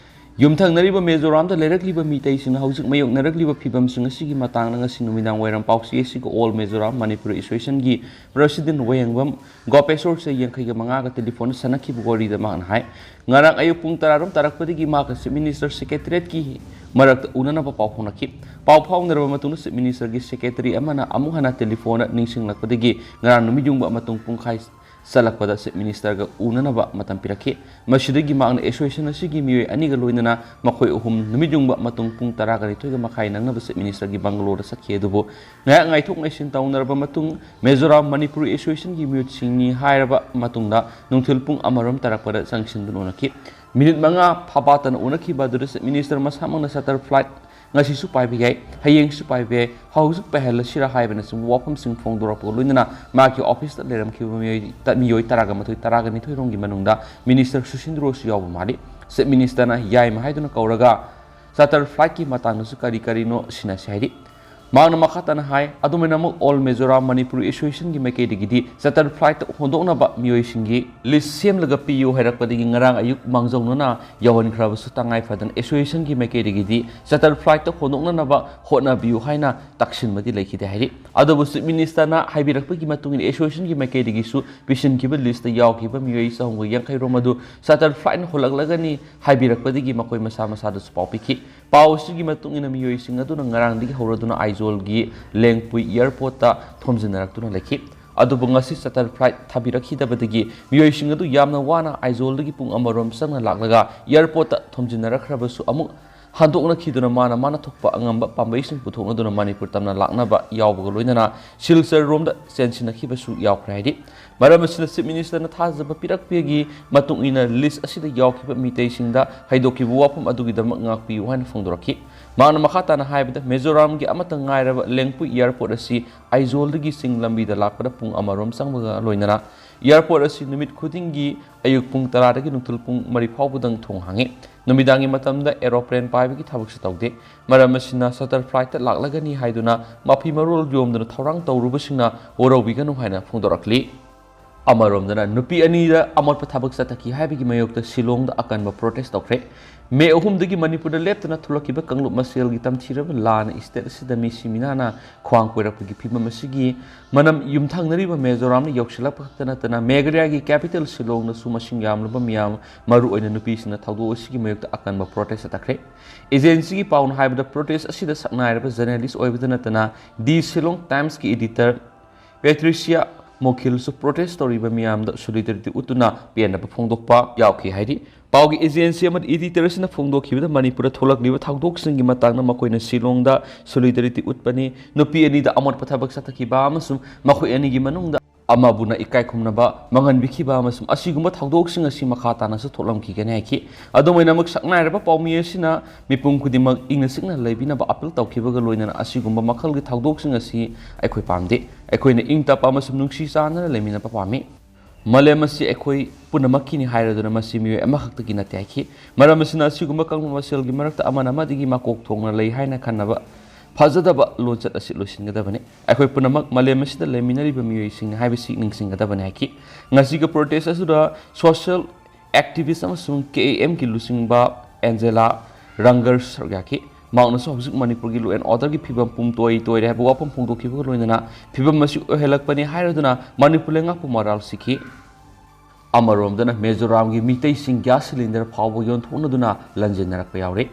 ꯌꯨꯝꯊꯪꯅꯔꯤꯕ ꯃꯤꯖꯣꯔꯥꯝꯗ ꯂꯩꯔꯛꯂꯤꯕ ꯃꯤꯇꯩꯁꯤꯡꯅ ꯍꯧꯖꯤꯛ ꯃꯥꯌꯣꯛꯅꯔꯛꯂꯤꯕ ꯐꯤꯕꯝꯁꯤꯡ ꯑꯁꯤꯒꯤ ꯃꯇꯥꯡꯗ ꯉꯁꯤ ꯅꯨꯃꯤꯗꯥꯡ ꯋꯥꯏꯔꯝ ꯄꯥꯎꯆꯦ ꯑꯁꯤꯒ ꯑꯣꯜ ꯃꯤꯖꯣꯔꯥꯝ ꯃꯅꯤꯄꯨꯔꯤ ꯑꯦꯁꯣꯁꯤꯌꯦꯁꯟꯒꯤ ꯄ꯭ꯔꯦꯁꯤꯗꯦꯟꯠ ꯋꯥꯌꯦꯡꯕꯝ ꯒꯣꯄꯦꯁꯣꯔ ꯆꯍꯤ ꯌꯥꯡꯈꯩꯒ ꯃꯉꯥꯒ ꯇꯦꯂꯤꯐꯣꯟꯗ ꯁꯥꯟꯅꯈꯤꯕ ꯋꯥꯔꯤꯗ ꯃꯍꯥꯛꯅ ꯍꯥꯏ, ꯉꯔꯥꯡ ꯑꯌꯨꯛ ꯄꯨꯡ ꯇꯔꯥꯔꯣꯝ ꯇꯥꯔꯛꯄꯗꯒꯤ ꯃꯍꯥꯛꯀ ꯆꯤꯐ ꯃꯤꯅꯤꯁꯇꯔ ꯁꯦꯀ꯭ꯔꯦꯇꯔꯤꯌꯦꯠꯀꯤ ꯃꯔꯛꯇ ꯎꯅꯅꯕ ꯄꯥꯎ ꯐꯥꯎꯅꯈꯤ꯫ ꯄꯥꯎ ꯐꯥꯎꯅꯔꯕ ꯃꯇꯨꯡꯗ ꯆꯤꯐ ꯃꯤꯅꯤꯁꯇꯔꯒꯤ ꯁꯦꯀ꯭ꯔꯦꯇꯔꯤ ꯑꯃꯅ ꯑꯃꯨꯛ ꯍꯟꯅ ꯇꯦꯂꯤꯐꯣꯟꯗ ꯅꯤꯡꯁꯤꯡꯂꯛꯄꯗꯒꯤ ꯉꯔꯥꯡ ꯅꯨꯃꯤꯠ ꯌꯨꯡꯕ ꯃꯇꯨꯡ ꯄꯨꯡꯈꯥꯏ ꯆꯠꯂꯛꯄꯗ ꯆꯤꯐ ꯃꯤꯅꯤꯁꯇꯔꯒ ꯎꯅꯅꯕ ꯃꯇꯝ ꯄꯤꯔꯛꯈꯤ꯫ ꯃꯁꯤꯗꯒꯤ ꯃꯍꯥꯛꯅ ꯑꯦꯁꯣꯁꯤꯌꯦꯁꯟ ꯑꯁꯤꯒꯤ ꯃꯤꯑꯣꯏ ꯑꯅꯤꯒ ꯂꯣꯏꯅꯅ ꯃꯈꯣꯏ ꯑꯍꯨꯝ ꯅꯨꯃꯤꯠ ꯌꯨꯡꯕ ꯃꯇꯨꯡ ꯄꯨꯡ ꯇꯔꯥꯒ ꯅꯤꯊꯣꯏꯒ ꯃꯈꯥꯏ ꯅꯪꯅꯕ ꯆꯤꯐ ꯃꯤꯅꯤꯁꯇꯔꯒꯤ ꯕꯪꯒꯂꯣꯗ ꯆꯠꯈꯤ꯫ ꯑꯗꯨꯕꯨ ꯉꯥꯏꯍꯥꯛ ꯉꯥꯏꯊꯣꯛ ꯉꯥꯏꯁꯤꯟ ꯇꯧꯅꯔꯕ ꯃꯇꯨꯡ ꯃꯤꯖꯣꯔꯥꯝ ꯃꯅꯤꯄꯨꯔꯤ ꯑꯦꯁꯣꯁꯤꯌꯦꯁꯟꯒꯤ ꯃꯤꯍꯨꯠꯁꯤꯡꯅꯤ ꯍꯥꯏꯔꯕ ꯃꯇꯨꯡꯗ ꯅꯨꯡꯊꯤꯜ ꯄꯨꯡ ꯑꯃꯔꯣꯝ ꯇꯥꯔꯛꯄꯗ ꯆꯪꯁꯤꯟꯗꯨꯅ ꯎꯅꯈꯤ꯫ ꯃꯤꯅꯤꯠ ꯃꯉꯥ ꯐꯥꯐꯥꯇꯅ ꯎꯅꯈꯤꯕ ꯑꯗꯨꯗ ꯆꯤꯐ ꯃꯤꯅꯤꯁꯇꯔ ꯃꯁꯥꯃꯛꯅ ꯆꯥꯔꯇꯔ ꯐ꯭ꯂꯥꯏꯠ ꯉꯁꯤꯁꯨ ꯄꯥꯏꯕ ꯌꯥꯏ, ꯍꯌꯦꯡꯁꯨ ꯄꯥꯏꯕ ꯌꯥꯏ, ꯍꯧꯖꯤꯛ ꯄꯥꯏꯍꯜꯂꯁꯤꯔꯥ ꯍꯥꯏꯕꯅꯆꯤꯡꯕ ꯋꯥꯐꯝꯁꯤꯡ ꯐꯣꯡꯗꯣꯔꯛꯄꯒ ꯂꯣꯏꯅꯅ ꯃꯍꯥꯛꯀꯤ ꯑꯣꯐꯤꯁꯇ ꯂꯩꯔꯝꯈꯤꯕ ꯃꯤꯑꯣꯏ ꯇ-, ꯃꯤꯑꯣꯏ ꯇꯔꯥꯒ ꯃꯥꯊꯣꯏ, ꯇꯔꯥꯒ ꯅꯤꯊꯣꯏ ꯔꯣꯝꯒꯤ ꯃꯅꯨꯡꯗ ꯃꯤꯅꯤꯁꯇꯔ ꯁꯨꯁꯤꯟꯗ꯭ꯔꯣꯁꯨ ꯌꯥꯎꯕ ꯃꯥꯜꯂꯤ꯫ ꯆꯤꯐ ꯃꯤꯅꯤꯁꯇꯔꯅ ꯌꯥꯏꯃ ꯍꯥꯏꯗꯨꯅ ꯀꯧꯔꯒ ꯆꯥꯔꯇꯔ ꯐ꯭ꯂꯥꯏꯠꯀꯤ ꯃꯇꯥꯡꯗꯁꯨ ꯀꯔꯤ ꯀꯔꯤꯅꯣ ꯁꯤꯟꯅꯁꯤ ꯍꯥꯏꯔꯤ꯫ ꯃꯍꯥꯛꯅ ꯃꯈꯥ ꯇꯥꯅ ꯍꯥꯏ, ꯑꯗꯨꯃꯥꯏꯅ ꯑꯃꯨꯛ All Mizoram Manipuri Association ꯒꯤ ꯃꯥꯏꯀꯩꯗꯒꯤꯗꯤ charter flight ꯇ ꯍꯣꯟꯗꯣꯛꯅꯕ ꯃꯤꯑꯣꯏꯁꯤꯡꯒꯤ list ꯁꯦꯝꯂꯒ ꯄꯤꯌꯨ ꯍꯥꯏꯔꯛꯄꯗꯒꯤ ꯉꯔꯥꯡ ꯑꯌꯨꯛ ꯃꯥꯡꯖꯧꯅꯅ ꯌꯧꯍꯟꯈ꯭ꯔꯕꯁꯨ, ꯇꯉꯥꯏ ꯐꯗꯅ association ꯒꯤ ꯃꯥꯏꯀꯩꯗꯒꯤꯗꯤ charter flight ꯇ ꯍꯣꯟꯗꯣꯛꯅꯅꯕ ꯍꯣꯠꯅꯕꯤꯌꯨ ꯍꯥꯏꯅ ꯇꯛꯁꯤꯟꯕꯗꯤ ꯂꯩꯈꯤꯗꯦ ꯍꯥꯏꯔꯤ꯫ ꯑꯗꯨꯕꯨ Chief Minister ꯅ ꯍꯥꯏꯕꯤꯔꯛꯄꯒꯤ ꯃꯇꯨꯡ ꯏꯟꯅ association ꯒꯤ ꯃꯥꯏꯀꯩꯗꯒꯤꯁꯨ ꯄꯤꯁꯤꯟꯈꯤꯕ list ꯇ ꯌꯥꯎꯈꯤꯕ ꯃꯤꯑꯣꯏ ꯆꯍꯨꯝꯒ ꯌꯥꯡꯈꯩ ꯔꯣꯝ ꯑꯗꯨ charter flight ꯅ ꯍꯣꯜꯂꯛꯂꯒꯅꯤ ꯍꯥꯏꯕꯤꯔꯛꯄꯗꯒꯤ ꯃꯈꯣꯏ ꯃꯁꯥ ꯃꯁꯥꯗꯁꯨ ꯄꯥꯎ ꯄꯤꯈꯤ꯫ ꯄꯥꯎ ꯑꯁꯤꯒꯤ ꯃꯇꯨꯡ ꯏꯟꯅ ꯃꯤꯑꯣꯏꯁꯤꯡ ꯑꯗꯨꯅ ꯉꯔꯥꯡꯗꯒꯤ ꯍꯧꯔꯗꯨꯅ ꯑꯥꯏꯖꯣꯜꯒꯤ ꯂꯦꯡꯄꯨꯏ airport ꯇ ꯊꯣꯝꯖꯤꯟꯅꯔꯛꯇꯨꯅ ꯂꯩꯈꯤ꯫ ꯑꯗꯨꯕꯨ ꯉꯁꯤ charter flight ꯊꯥꯕꯤꯔꯛꯈꯤꯗꯕꯗꯒꯤ ꯃꯤꯑꯣꯏꯁꯤꯡ ꯑꯗꯨ ꯌꯥꯝꯅ ꯋꯥꯅ ꯑꯥꯏꯖꯣꯜꯗꯒꯤ ꯄꯨꯡ ꯑꯃꯔꯣꯝ ꯆꯪꯅ ꯂꯥꯛꯂꯒ airport ꯇ ꯊꯣꯝꯖꯤꯟꯅꯔꯛꯈ꯭ꯔꯕꯁꯨ, ꯑꯃꯨꯛ ꯍꯟꯗꯣꯛꯅꯈꯤꯗꯨꯅ ꯃꯥꯅ ꯃꯥꯅ ꯊꯣꯛꯄ ꯑꯉꯝꯕ ꯄꯥꯝꯕꯩꯁꯤꯡ ꯄꯨꯊꯣꯛꯅꯗꯨꯅ ꯃꯅꯤꯄꯨꯔ ꯇꯝꯅ ꯂꯥꯛꯅꯕ ꯌꯥꯎꯕꯒ ꯂꯣꯏꯅꯅ ꯁꯤꯜꯆꯔ ꯔꯣꯝꯗ ꯆꯦꯟꯁꯤꯟꯅꯈꯤꯕꯁꯨ ꯌꯥꯎꯈ꯭ꯔꯦ ꯍꯥꯏꯔꯤ꯫ ꯃꯔꯝ ꯑꯁꯤꯅ Chief Minister ꯅ ꯊꯥꯖꯕ ꯄꯤꯔꯛꯄꯒꯤ ꯃꯇꯨꯡ ꯏꯟꯅ list ꯑꯁꯤꯗ ꯌꯥꯎꯈꯤꯕ ꯃꯤꯇꯩꯁꯤꯡꯗ ꯍꯩꯗꯣꯛꯈꯤꯕ ꯋꯥꯐꯝ ꯑꯗꯨꯒꯤꯗꯃꯛ ꯉꯥꯛꯄꯤꯌꯨ ꯍꯥꯏꯅ ꯐꯣꯡꯗꯣꯔꯛꯈꯤ꯫ ꯃꯍꯥꯛꯅ ꯃꯈꯥ ꯇꯥꯅ ꯍꯥꯏꯕꯗ, ꯃꯤꯖꯣꯔꯥꯝꯒꯤ ꯑꯃꯠꯇ ꯉꯥꯏꯔꯕ ꯂꯦꯡꯄꯨꯏ airport ꯑꯁꯤ ꯑꯥꯏꯖꯣꯜꯗꯒꯤ ꯆꯤꯡ ꯂꯝꯕꯤꯗ ꯂꯥꯛꯄꯗ ꯄꯨꯡ ꯑꯃꯔꯣꯝ ꯆꯪꯕꯒ ꯂꯣꯏꯅꯅ airport ꯑꯁꯤ ꯅꯨꯃꯤꯠ ꯈꯨꯗꯤꯡꯒꯤ ꯑꯌꯨꯛ ꯄꯨꯡ ꯇꯔꯥꯗꯒꯤ ꯅꯨꯡꯊꯤꯜ ꯄꯨꯡ ꯃꯔꯤ ꯐꯥꯎꯕꯗꯪ ꯊꯣꯡ ꯍꯥꯡꯉꯤ꯫ ꯅꯨꯃꯤꯗꯥꯡꯒꯤ ꯃꯇꯝꯗ aeroplane ꯄꯥꯏꯕꯒꯤ ꯊꯕꯛꯁꯨ ꯇꯧꯗꯦ꯫ ꯃꯔꯝ ꯑꯁꯤꯅ charter flight ꯇ ꯂꯥꯛꯂꯒꯅꯤ ꯍꯥꯏꯗꯨꯅ ꯃꯐꯤ ꯃꯔꯣꯜ ꯌꯣꯝꯗꯨꯅ ꯊꯧꯔꯥꯡ ꯇꯧꯔꯨꯕꯁꯤꯡꯅ ꯋꯥꯔꯧꯕꯤꯒꯅꯨ ꯍꯥꯏꯅ ꯐꯣꯡꯗꯣꯔꯛꯂꯤ꯫ ꯑꯃꯔꯣꯝꯗꯅ ꯅꯨꯄꯤ ꯑꯅꯤꯗ ꯑꯃꯣꯠꯄ ꯊꯕꯛ ꯆꯠꯊꯈꯤ ꯍꯥꯏꯕꯒꯤ ꯃꯥꯌꯣꯛꯇ ꯁꯤꯂꯣꯡꯗ ꯑꯀꯟꯕ protest ꯇꯧꯈ꯭ꯔꯦ꯫ ꯃꯦ ꯑꯍꯨꯝꯗꯒꯤ ꯃꯅꯤꯄꯨꯔꯗ ꯂꯦꯞꯇꯅ ꯊꯣꯛꯂꯛꯈꯤꯕ ꯀꯥꯡꯂꯨꯞ ꯃꯁꯦꯜꯒꯤ ꯇꯝꯊꯤꯔꯕ ꯂꯥꯟꯅ state ꯑꯁꯤꯗ ꯃꯤꯁꯤ ꯃꯤꯅꯥꯅ ꯈ꯭ꯋꯥꯡ ꯀꯣꯏꯔꯛꯄꯒꯤ ꯐꯤꯕꯝ ꯑꯁꯤꯒꯤ ꯃꯅꯝ ꯌꯨꯝꯊꯪꯅꯔꯤꯕ ꯃꯤꯖꯣꯔꯥꯝꯗ ꯌꯧꯁꯤꯜꯂꯛꯄ ꯈꯛꯇ ꯅꯠꯇꯅ ꯃꯦꯘꯥꯂꯌꯥꯒꯤ capital ꯁꯤꯂꯣꯡꯗꯁꯨ ꯃꯁꯤꯡ ꯌꯥꯝꯂꯕ ꯃꯤꯌꯥꯝ, ꯃꯔꯨꯑꯣꯏꯅ ꯅꯨꯄꯤꯁꯤꯡꯅ ꯊꯧꯗꯣꯛ ꯑꯁꯤꯒꯤ ꯃꯥꯌꯣꯛꯇ ꯑꯀꯟꯕ protest ꯆꯠꯊꯈ꯭ꯔꯦ꯫ Agency ꯒꯤ ꯄꯥꯎꯅ ꯍꯥꯏꯕꯗ protest ꯑꯁꯤꯗ ꯁꯛꯅꯥꯏꯔꯕ journalist ꯑꯣꯏꯕꯗ ꯅꯠꯇꯅ The Shillong Times ꯀꯤ editor Patricia ꯃꯣꯈꯤꯜꯁꯨ protest ꯇꯧꯔꯤꯕ ꯃꯤꯌꯥꯝꯗ solidarity ꯎꯠꯇꯨꯅ ꯄꯦꯟꯅꯕ ꯐꯣꯡꯗꯣꯛꯄ ꯌꯥꯎꯈꯤ ꯍꯥꯏꯔꯤ꯫ ꯄꯥꯎꯒꯤ agency ꯑꯃꯗꯤ editor ꯑꯁꯤꯅ ꯐꯣꯡꯗꯣꯛꯈꯤꯕꯗ ꯃꯅꯤꯄꯨꯔꯗ ꯊꯣꯛꯂꯛꯂꯤꯕ ꯊꯧꯗꯣꯛꯁꯤꯡꯒꯤ ꯃꯇꯥꯡꯗ ꯃꯈꯣꯏꯅ ꯁꯤꯂꯣꯡꯗ solidarity ꯎꯠꯄꯅꯤ, ꯅꯨꯄꯤ ꯑꯅꯤꯗ ꯑꯃꯣꯠꯄ ꯊꯕꯛ ꯆꯠꯊꯈꯤꯕ ꯑꯃꯁꯨꯡ ꯃꯈꯣꯏ ꯑꯅꯤꯒꯤ ꯃꯅꯨꯡꯗ ꯑꯃꯕꯨꯅ ꯏꯀꯥꯏ ꯈꯨꯝꯅꯕ ꯃꯥꯡꯍꯟꯕꯤꯈꯤꯕ ꯑꯃꯁꯨꯡ ꯑꯁꯤꯒꯨꯝꯕ ꯊꯧꯗꯣꯛꯁꯤꯡ ꯑꯁꯤ ꯃꯈꯥ ꯇꯥꯅꯁꯨ ꯊꯣꯛꯂꯝꯈꯤꯒꯅꯤ ꯍꯥꯏꯈꯤ꯫ ꯑꯗꯨꯝ ꯑꯣꯏꯅꯃꯛ, ꯁꯛꯅꯥꯏꯔꯕ ꯄꯥꯎꯃꯤ ꯑꯁꯤꯅ ꯃꯤꯄꯨꯝ ꯈꯨꯗꯤꯡꯃꯛ ꯏꯪꯅ ꯆꯤꯛꯅ ꯂꯩꯕꯤꯅꯕ appeal ꯇꯧꯈꯤꯕꯒ ꯂꯣꯏꯅꯅ ꯑꯁꯤꯒꯨꯝꯕ ꯃꯈꯜꯒꯤ ꯊꯧꯗꯣꯛꯁꯤꯡ ꯑꯁꯤ ꯑꯩꯈꯣꯏ ꯄꯥꯝꯗꯦ꯫ ꯑꯩꯈꯣꯏꯅ ꯏꯪ ꯇꯞꯄ ꯑꯃꯁꯨꯡ ꯅꯨꯡꯁꯤ ꯆꯥꯟꯅꯅ ꯂꯩꯃꯤꯟꯅꯕ ꯄꯥꯝꯃꯤ꯫ ꯃꯥꯂꯦꯝ ꯑꯁꯤ ꯑꯩꯈꯣꯏ ꯄꯨꯝꯅꯃꯛꯀꯤꯅꯤ ꯍꯥꯏꯔꯗꯨꯅ ꯃꯁꯤ ꯃꯤꯑꯣꯏ ꯑꯃꯈꯛꯇꯒꯤ ꯅꯠꯇꯦ ꯍꯥꯏꯈꯤ꯫ ꯃꯔꯝ ꯑꯁꯤꯅ, ꯑꯁꯤꯒꯨꯝꯕ ꯀꯥꯡꯂꯨꯞ ꯃꯁꯦꯜꯒꯤ ꯃꯔꯛꯇ ꯑꯃꯅ ꯑꯃꯗꯒꯤ ꯃꯀꯣꯛ ꯊꯣꯡꯅ ꯂꯩ ꯍꯥꯏꯅ ꯈꯟꯅꯕ ꯐꯖꯗꯕ ꯂꯣꯟꯆꯠ ꯑꯁꯤ ꯂꯣꯏꯁꯤꯟꯒꯗꯕꯅꯤ꯫ ꯑꯩꯈꯣꯏ ꯄꯨꯝꯅꯃꯛ ꯃꯥꯂꯦꯝ ꯑꯁꯤꯗ ꯂꯩꯃꯤꯟꯅꯔꯤꯕ ꯃꯤꯑꯣꯏꯁꯤꯡꯅꯤ ꯍꯥꯏꯕꯁꯤ ꯅꯤꯡꯁꯤꯡꯒꯗꯕꯅꯤ ꯍꯥꯏꯈꯤ꯫ ꯉꯁꯤꯒꯤ protest ꯑꯁꯤꯗ social activist ꯑꯃꯁꯨꯡ K A M ꯒꯤ ꯂꯨꯆꯤꯡꯕ ꯑꯦꯟꯖꯦꯂꯥ ꯔꯪꯒꯔ ꯁꯔꯨꯛ ꯌꯥꯈꯤ꯫ ꯃꯍꯥꯛꯅꯁꯨ ꯍꯧꯖꯤꯛ ꯃꯅꯤꯄꯨꯔꯒꯤ law and order ꯒꯤ ꯐꯤꯕꯝ ꯄꯨꯝ ꯇꯣꯏ ꯇꯣꯏꯔꯦ ꯍꯥꯏꯕ ꯋꯥꯐꯝ ꯐꯣꯡꯗꯣꯛꯈꯤꯕꯒ ꯂꯣꯏꯅꯅ ꯐꯤꯕꯝ ꯑꯁꯤ ꯑꯣꯏꯍꯜꯂꯛꯄꯅꯤ ꯍꯥꯏꯔꯗꯨꯅ ꯃꯅꯤꯄꯨꯔ ꯂꯩꯉꯥꯛꯄꯨ ꯃꯔꯥꯜ ꯁꯤꯈꯤ꯫ ꯑꯃꯔꯣꯝꯗꯅ ꯃꯤꯖꯣꯔꯥꯝꯒꯤ ꯃꯤꯇꯩꯁꯤꯡ gas cylinder ꯐꯥꯎꯕ ꯌꯣꯟꯊꯣꯛꯅꯗꯨꯅ ꯂꯟꯖꯦꯟꯅꯔꯛꯄ ꯌꯥꯎꯔꯤ꯫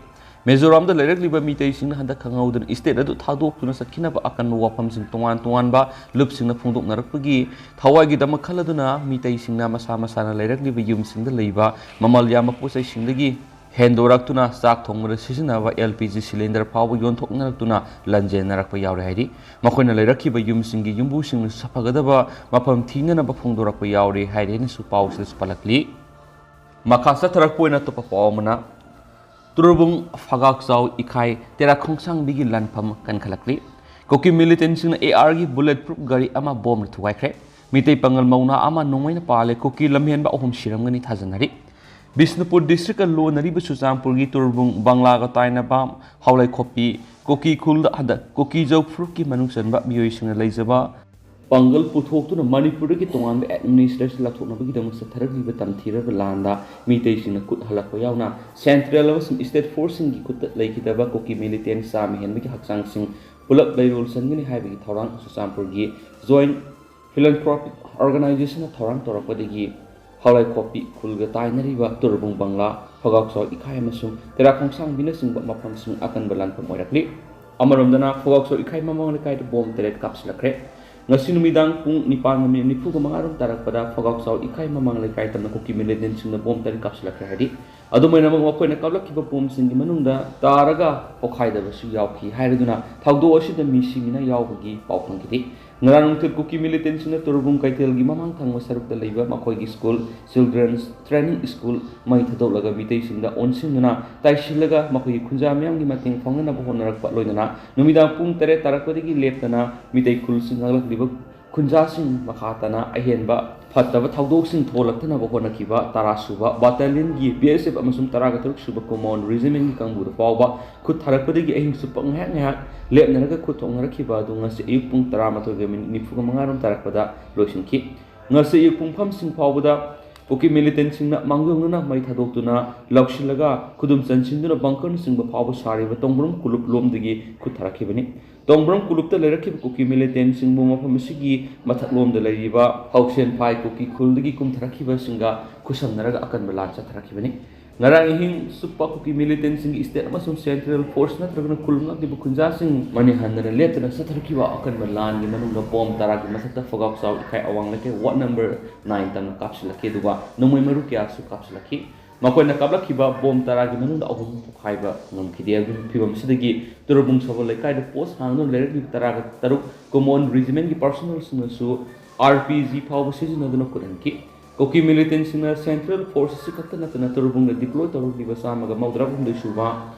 ꯃꯤꯖꯣꯔꯥꯝꯗ ꯂꯩꯔꯛꯂꯤꯕ ꯃꯤꯇꯩꯁꯤꯡꯅ ꯍꯟꯗꯛ ꯈꯪꯍꯧꯗꯅ state ꯑꯗꯨ ꯊꯥꯗꯣꯛꯇꯨꯅ ꯆꯠꯈꯤꯅꯕ ꯑꯀꯟꯕ ꯋꯥꯐꯝꯁꯤꯡ ꯇꯣꯉꯥꯟ ꯇꯣꯉꯥꯟꯕ ꯂꯨꯞꯁꯤꯡꯅ ꯐꯣꯡꯗꯣꯛꯅꯔꯛꯄꯒꯤ ꯊꯋꯥꯏꯒꯤꯗꯃꯛ ꯈꯜꯂꯗꯨꯅ ꯃꯤꯇꯩꯁꯤꯡꯅ ꯃꯁꯥ ꯃꯁꯥꯅ ꯂꯩꯔꯛꯂꯤꯕ ꯌꯨꯝꯁꯤꯡꯗ ꯂꯩꯕ ꯃꯃꯜ ꯌꯥꯝꯕ ꯄꯣꯠ ꯆꯩꯁꯤꯡꯗꯒꯤ ꯍꯦꯟꯗꯣꯔꯛꯇꯨꯅ ꯆꯥꯛ ꯊꯣꯡꯕꯗ ꯁꯤꯖꯤꯟꯅꯕ L P G cylinder ꯐꯥꯎꯕ ꯌꯣꯟꯊꯣꯛꯅꯔꯛꯇꯨꯅ ꯂꯟꯖꯦꯟꯅꯔꯛꯄ ꯌꯥꯎꯔꯦ ꯍꯥꯏꯔꯤ꯫ ꯃꯈꯣꯏꯅ ꯂꯩꯔꯛꯈꯤꯕ ꯌꯨꯝꯁꯤꯡꯒꯤ ꯌꯨꯝꯕꯨꯁꯤꯡꯅꯁꯨ ꯐꯒꯗꯕ ꯃꯐꯝ ꯊꯤꯅꯅꯕ ꯐꯣꯡꯗꯣꯔꯛꯄ ꯌꯥꯎꯔꯤ ꯍꯥꯏꯔꯦꯅꯁꯨ ꯄꯥꯎꯁꯤꯗꯁꯨ ꯄꯜꯂꯛꯂꯤ꯫ ꯃꯈꯥ ꯆꯠꯊꯔꯛꯄ ꯑꯣꯏꯅ ꯑꯇꯣꯞꯄ ꯄꯥꯎ ꯑꯃꯅ, ꯇꯨꯔꯕꯨꯡ ꯐꯒꯥꯛꯆꯥꯎ ꯏꯈꯥꯏ ꯇꯦꯔꯥ ꯈꯣꯡꯁꯥꯡꯕꯤꯒꯤ ꯂꯥꯟꯐꯝ ꯀꯟꯈꯠꯂꯛꯂꯤ꯫ ꯀꯨꯀꯤ militantꯁꯤꯡꯅ A R ꯒꯤ bullet proof ꯒꯥꯔꯤ ꯑꯃ ꯕꯣꯝꯅ ꯊꯨꯒꯥꯏꯈ꯭ꯔꯦ꯫ ꯃꯤꯇꯩ ꯄꯥꯉꯜ ꯃꯧ ꯅꯍꯥ ꯑꯃ ꯅꯣꯡꯃꯩꯅ ꯄꯥꯜꯂꯦ꯫ ꯀꯨꯀꯤ ꯂꯝꯍꯦꯟꯕ ꯑꯍꯨꯝ ꯁꯤꯔꯝꯒꯅꯤ ꯊꯥꯖꯅꯔꯤ꯫ ꯕꯤꯁꯅꯨꯄꯨꯔ districtꯀ ꯂꯣꯟꯅꯔꯤꯕ ꯆꯨꯔꯆꯥꯟꯄꯨꯔꯒꯤ ꯇꯨꯔꯕꯨꯡ ꯕꯪꯂꯥꯒ ꯇꯥꯏꯅꯕ ꯍꯥꯎꯂꯩꯈꯣꯛꯄꯤ ꯀꯨꯀꯤ ꯈꯨꯜꯗ ꯍꯟꯗꯛ ꯀꯨꯀꯤ ꯖꯧ ꯐꯨꯔꯨꯞꯀꯤ ꯃꯅꯨꯡ ꯆꯟꯕ ꯃꯤꯑꯣꯏꯁꯤꯡꯅ ꯂꯩꯖꯕ ꯄꯥꯡꯒꯜ ꯄꯨꯊꯣꯛꯇꯨꯅ ꯃꯅꯤꯄꯨꯔꯗꯒꯤ ꯇꯣꯉꯥꯟꯕ administration ꯂꯥꯊꯣꯛꯅꯕꯒꯤꯗꯃꯛ ꯆꯠꯊꯔꯛꯂꯤꯕ ꯇꯝꯊꯤꯔꯕ ꯂꯥꯟꯗ ꯃꯤꯇꯩꯁꯤꯡꯅ ꯈꯨꯠ ꯍꯜꯂꯛꯄ ꯌꯥꯎꯅ central ꯑꯃꯁꯨꯡ state forceꯁꯤꯡꯒꯤ ꯈꯨꯠꯇ ꯂꯩꯈꯤꯗꯕ ꯀꯨꯀꯤ militant ꯆꯥꯝꯃ ꯍꯦꯟꯕꯒꯤ ꯍꯛꯆꯥꯡꯁꯤꯡ ꯄꯨꯂꯞ ꯂꯩꯔꯣꯜ ꯆꯟꯒꯅꯤ ꯍꯥꯏꯕꯒꯤ ꯊꯧꯔꯥꯡ ꯆꯨꯔꯆꯥꯟꯄꯨꯔꯒꯤ Joint Philanthropic Organizationꯅ ꯊꯧꯔꯥꯡ ꯇꯧꯔꯛꯄꯗꯒꯤ ꯍꯥꯎꯂꯩꯈꯣꯛꯄꯤ ꯈꯨꯜꯒ ꯇꯥꯏꯅꯔꯤꯕ ꯇꯨꯔꯕꯨꯡ ꯕꯪꯂꯥ, ꯐꯒꯥꯎꯆꯥꯎ ꯏꯈꯥꯏ ꯑꯃꯁꯨꯡ ꯇꯦꯔꯥ ꯈꯣꯡꯁꯥꯡꯕꯤꯅꯆꯤꯡꯕ ꯃꯐꯝꯁꯤꯡ ꯑꯀꯟꯕ ꯂꯥꯟꯐꯝ ꯑꯣꯏꯔꯛꯂꯤ꯫ ꯑꯃꯔꯣꯝꯗꯅ ꯐꯒꯥꯎꯆꯥꯎ ꯏꯈꯥꯏ ꯃꯃꯥꯡ ꯂꯩꯀꯥꯏꯗ ꯕꯣꯝ ꯇꯔꯦꯠ ꯀꯥꯞꯁꯤꯜꯂꯛꯈ꯭ꯔꯦ꯫ ꯉꯁꯤ ꯅꯨꯃꯤꯗꯥꯡ ꯄꯨꯡ ꯅꯤꯄꯥꯟꯒ ꯃꯤꯅꯤꯠ ꯅꯤꯐꯨꯒ ꯃꯉꯥꯔꯣꯝ ꯇꯥꯔꯛꯄꯗ ꯐꯒꯥꯎꯆꯥꯎ ꯏꯈꯥꯏ ꯃꯃꯥꯡ ꯂꯩꯀꯥꯏ ꯇꯝꯅ ꯀꯨꯀꯤ militantꯁꯤꯡꯅ ꯕꯣꯝ ꯇꯔꯦꯠ ꯀꯥꯞꯁꯤꯜꯂꯛꯈ꯭ꯔꯦ ꯍꯥꯏꯔꯤ꯫ ꯑꯗꯨꯝ ꯑꯣꯏꯅꯃꯛ, ꯃꯈꯣꯏꯅ ꯀꯥꯞꯂꯛꯈꯤꯕ ꯕꯣꯝꯁꯤꯡꯒꯤ ꯃꯅꯨꯡꯗ ꯇꯥꯔꯒ ꯄꯣꯈꯥꯏꯗꯕꯁꯨ ꯌꯥꯎꯈꯤ ꯍꯥꯏꯔꯗꯨꯅ ꯊꯧꯗꯣꯛ ꯑꯁꯤꯗ ꯃꯤ ꯁꯤꯃꯤꯅ ꯌꯥꯎꯕꯒꯤ ꯄꯥꯎ ꯐꯪꯈꯤꯗꯦ꯫ ꯉꯔꯥꯡ ꯅꯨꯡꯊꯤꯜ ꯀꯨꯀꯤ militantꯁꯤꯡꯅ ꯇꯨꯔꯕꯨꯡ ꯀꯩꯊꯦꯜꯒꯤ ꯃꯃꯥꯡ ꯊꯪꯕ ꯁꯔꯨꯛꯇ ꯂꯩꯕ ꯃꯈꯣꯏꯒꯤ school, Children's Training School, ꯃꯩ ꯊꯥꯗꯣꯛꯂꯒ ꯃꯤꯇꯩꯁꯤꯡꯗ ꯑꯣꯟꯁꯤꯟꯗꯨꯅ ꯇꯥꯏꯁꯤꯜꯂꯒ ꯃꯈꯣꯏꯒꯤ ꯈꯨꯟꯖꯥ ꯃꯤꯌꯥꯝꯒꯤ ꯃꯇꯦꯡ ꯐꯪꯅꯅꯕ ꯍꯣꯠꯅꯔꯛꯄ ꯂꯣꯏꯅꯅ ꯅꯨꯃꯤꯗꯥꯡ ꯄꯨꯡ ꯇꯔꯦꯠ ꯇꯥꯔꯛꯄꯗꯒꯤ ꯂꯦꯞꯇꯅ ꯃꯤꯇꯩ ꯈꯨꯜꯁꯤꯡ ꯉꯥꯛꯂꯛꯂꯤꯕ ꯈꯨꯟꯖꯥꯁꯤꯡ ꯃꯈꯥ ꯇꯥꯅ ꯑꯍꯦꯟꯕ ꯐꯠꯇꯕ ꯊꯧꯗꯣꯛꯁꯤꯡ ꯊꯣꯛꯂꯛꯇꯅꯕ ꯍꯣꯠꯅꯈꯤꯕ ꯇꯔꯥ ꯁꯨꯕ ꯕꯥꯇꯥꯂꯤꯌꯟꯒꯤ ꯕꯤ ꯑꯦꯁ ꯑꯦꯐ ꯑꯃꯁꯨꯡ ꯇꯔꯥꯒ ꯇꯔꯨꯛ ꯁꯨꯕ ꯀꯣꯃꯥꯟ ꯔꯦꯖꯤꯃꯦꯟꯒꯤ ꯀꯥꯡꯕꯨꯗ ꯐꯥꯎꯕ ꯈꯨꯠ ꯊꯥꯔꯛꯄꯗꯒꯤ ꯑꯍꯤꯡ ꯆꯨꯞꯄ ꯉꯥꯏꯍꯥꯛ ꯉꯥꯏꯍꯥꯛ ꯂꯦꯞꯅꯔꯒ ꯈꯨꯠ ꯊꯣꯛꯅꯔꯛꯈꯤꯕ ꯑꯗꯨ ꯉꯁꯤ ꯑꯌꯨꯛ ꯄꯨꯡ ꯇꯔꯥꯃꯥꯊꯣꯏꯒ ꯃꯤꯅꯤꯠ ꯅꯤꯐꯨꯒ ꯃꯉꯥꯔꯣꯝ ꯇꯥꯔꯛꯄꯗ ꯂꯣꯏꯁꯤꯟꯈꯤ꯫ ꯉꯁꯤ ꯑꯌꯨꯛ ꯄꯨꯡꯐꯝꯁꯤꯡ ꯐꯥꯎꯕꯗ ꯀꯨꯀꯤ ꯃꯤꯂꯤꯇꯦꯟꯁꯤꯡꯅ ꯃꯥꯡꯖꯧꯅꯅ ꯃꯩ ꯊꯥꯗꯣꯛꯇꯨꯅ ꯂꯧꯁꯤꯜꯂꯒ ꯈꯨꯗꯨꯝ ꯆꯟꯁꯤꯟꯗꯨꯅ ꯕꯪꯀꯔꯅꯆꯤꯡꯕ ꯐꯥꯎꯕ ꯁꯥꯔꯤꯕ ꯇꯣꯡꯕ꯭ꯔꯝ ꯀꯨꯂꯨꯞ ꯂꯣꯝꯗꯒꯤ ꯈꯨꯠ ꯊꯥꯔꯛꯈꯤꯕꯅꯤ꯫ ꯇꯣꯡꯕ꯭ꯔꯝ ꯀꯨꯂꯨꯞꯇ ꯂꯩꯔꯛꯈꯤꯕ ꯀꯨꯀꯤ ꯃꯤꯂꯤꯇꯦꯟꯁꯤꯡꯕꯨ ꯃꯐꯝ ꯑꯁꯤꯒꯤ ꯃꯊꯛꯂꯣꯝꯗ ꯂꯩꯔꯤꯕ ꯍꯧꯁꯦꯟ ꯐꯥꯏ ꯀꯨꯀꯤ ꯈꯨꯜꯗꯒꯤ ꯀꯨꯝꯊꯔꯛꯈꯤꯕꯁꯤꯡꯒ ꯈꯨꯠꯁꯝꯅꯔꯒ ꯑꯀꯟꯕ ꯂꯥꯟ ꯆꯠꯊꯔꯛꯈꯤꯕꯅꯤ꯫ ꯉꯔꯥꯡ ꯑꯍꯤꯡ ꯆꯨꯞꯄ ꯀꯨꯀꯤ ꯃꯤꯂꯤꯇꯦꯟꯁꯤꯡꯒꯤ ꯁ꯭ꯇꯦꯠ ꯑꯃꯁꯨꯡ ꯁꯦꯟꯇ꯭ꯔꯦꯜ ꯐꯣꯔꯁ ꯅꯠꯇ꯭ꯔꯒꯅ ꯈꯨꯜ ꯉꯥꯛꯂꯤꯕ ꯈꯨꯟꯖꯥꯁꯤꯡ ꯃꯅꯤꯡ ꯍꯟꯗꯅ ꯂꯦꯞꯇꯅ ꯆꯠꯊꯔꯛꯈꯤꯕ ꯑꯀꯟꯕ ꯂꯥꯟꯒꯤ ꯃꯅꯨꯡꯗ ꯕꯣꯝ ꯇꯔꯥꯒꯤ ꯃꯊꯛꯇ ꯐꯒꯥꯎ ꯆꯥꯎ ꯏꯈꯥꯏ ꯑꯋꯥꯡ ꯂꯩꯀꯥꯏ ꯋꯥꯔꯗ ꯅꯝꯕꯔ ꯅꯥꯏꯟ ꯇꯝꯅ ꯀꯥꯞꯁꯤꯜꯂꯛꯈꯤ, ꯑꯗꯨꯒ ꯅꯣꯡꯃꯩ ꯃꯔꯨ ꯀꯌꯥꯁꯨ ꯀꯥꯞꯁꯤꯜꯂꯛꯈꯤ꯫ ꯃꯈꯣꯏꯅ ꯀꯥꯞꯂꯛꯈꯤꯕ ꯕꯣꯝ ꯇꯔꯥꯒꯤ ꯃꯅꯨꯡꯗ ꯑꯍꯨꯝ ꯄꯣꯈꯥꯏꯕ ꯉꯝꯈꯤꯗꯦ꯫ ꯑꯗꯨꯒꯤ ꯐꯤꯕꯝ ꯑꯁꯤꯗꯒꯤ ꯇꯨꯔꯕꯨꯡ ꯁꯕꯜ ꯂꯩꯀꯥꯏꯗ ꯄꯣꯁ ꯍꯥꯡꯗꯨꯅ ꯂꯩꯔꯛꯂꯤꯕ ꯇꯔꯥꯒ ꯇꯔꯨꯛ ꯀꯣꯃꯣꯟ ꯔꯦꯖꯤꯃꯦꯟꯒꯤ ꯄꯥꯔꯁꯣꯅꯦꯜꯁꯤꯡꯅꯁꯨ ꯑꯥꯔ ꯄꯤ ꯖꯤ ꯐꯥꯎꯕ ꯁꯤꯖꯤꯟꯅꯗꯨꯅ ꯈꯨꯠꯍꯟꯈꯤ꯫ ꯀꯨꯀꯤ ꯃꯤꯂꯤꯇꯦꯟꯁꯤꯡꯅ ꯁꯦꯟꯇ꯭ꯔꯦꯜ ꯐꯣꯔꯁ ꯑꯁꯤ ꯈꯛꯇ ꯅꯠꯇꯅ ꯇꯨꯔꯕꯨꯡꯗ ꯗꯤꯄ꯭ꯂꯣꯏ ꯇꯧꯔꯛꯂꯤꯕ ꯆꯥꯝꯃꯒ ꯃꯧꯗ꯭ꯔꯥ ꯍꯨꯝꯗꯣꯏ ꯁꯨꯕ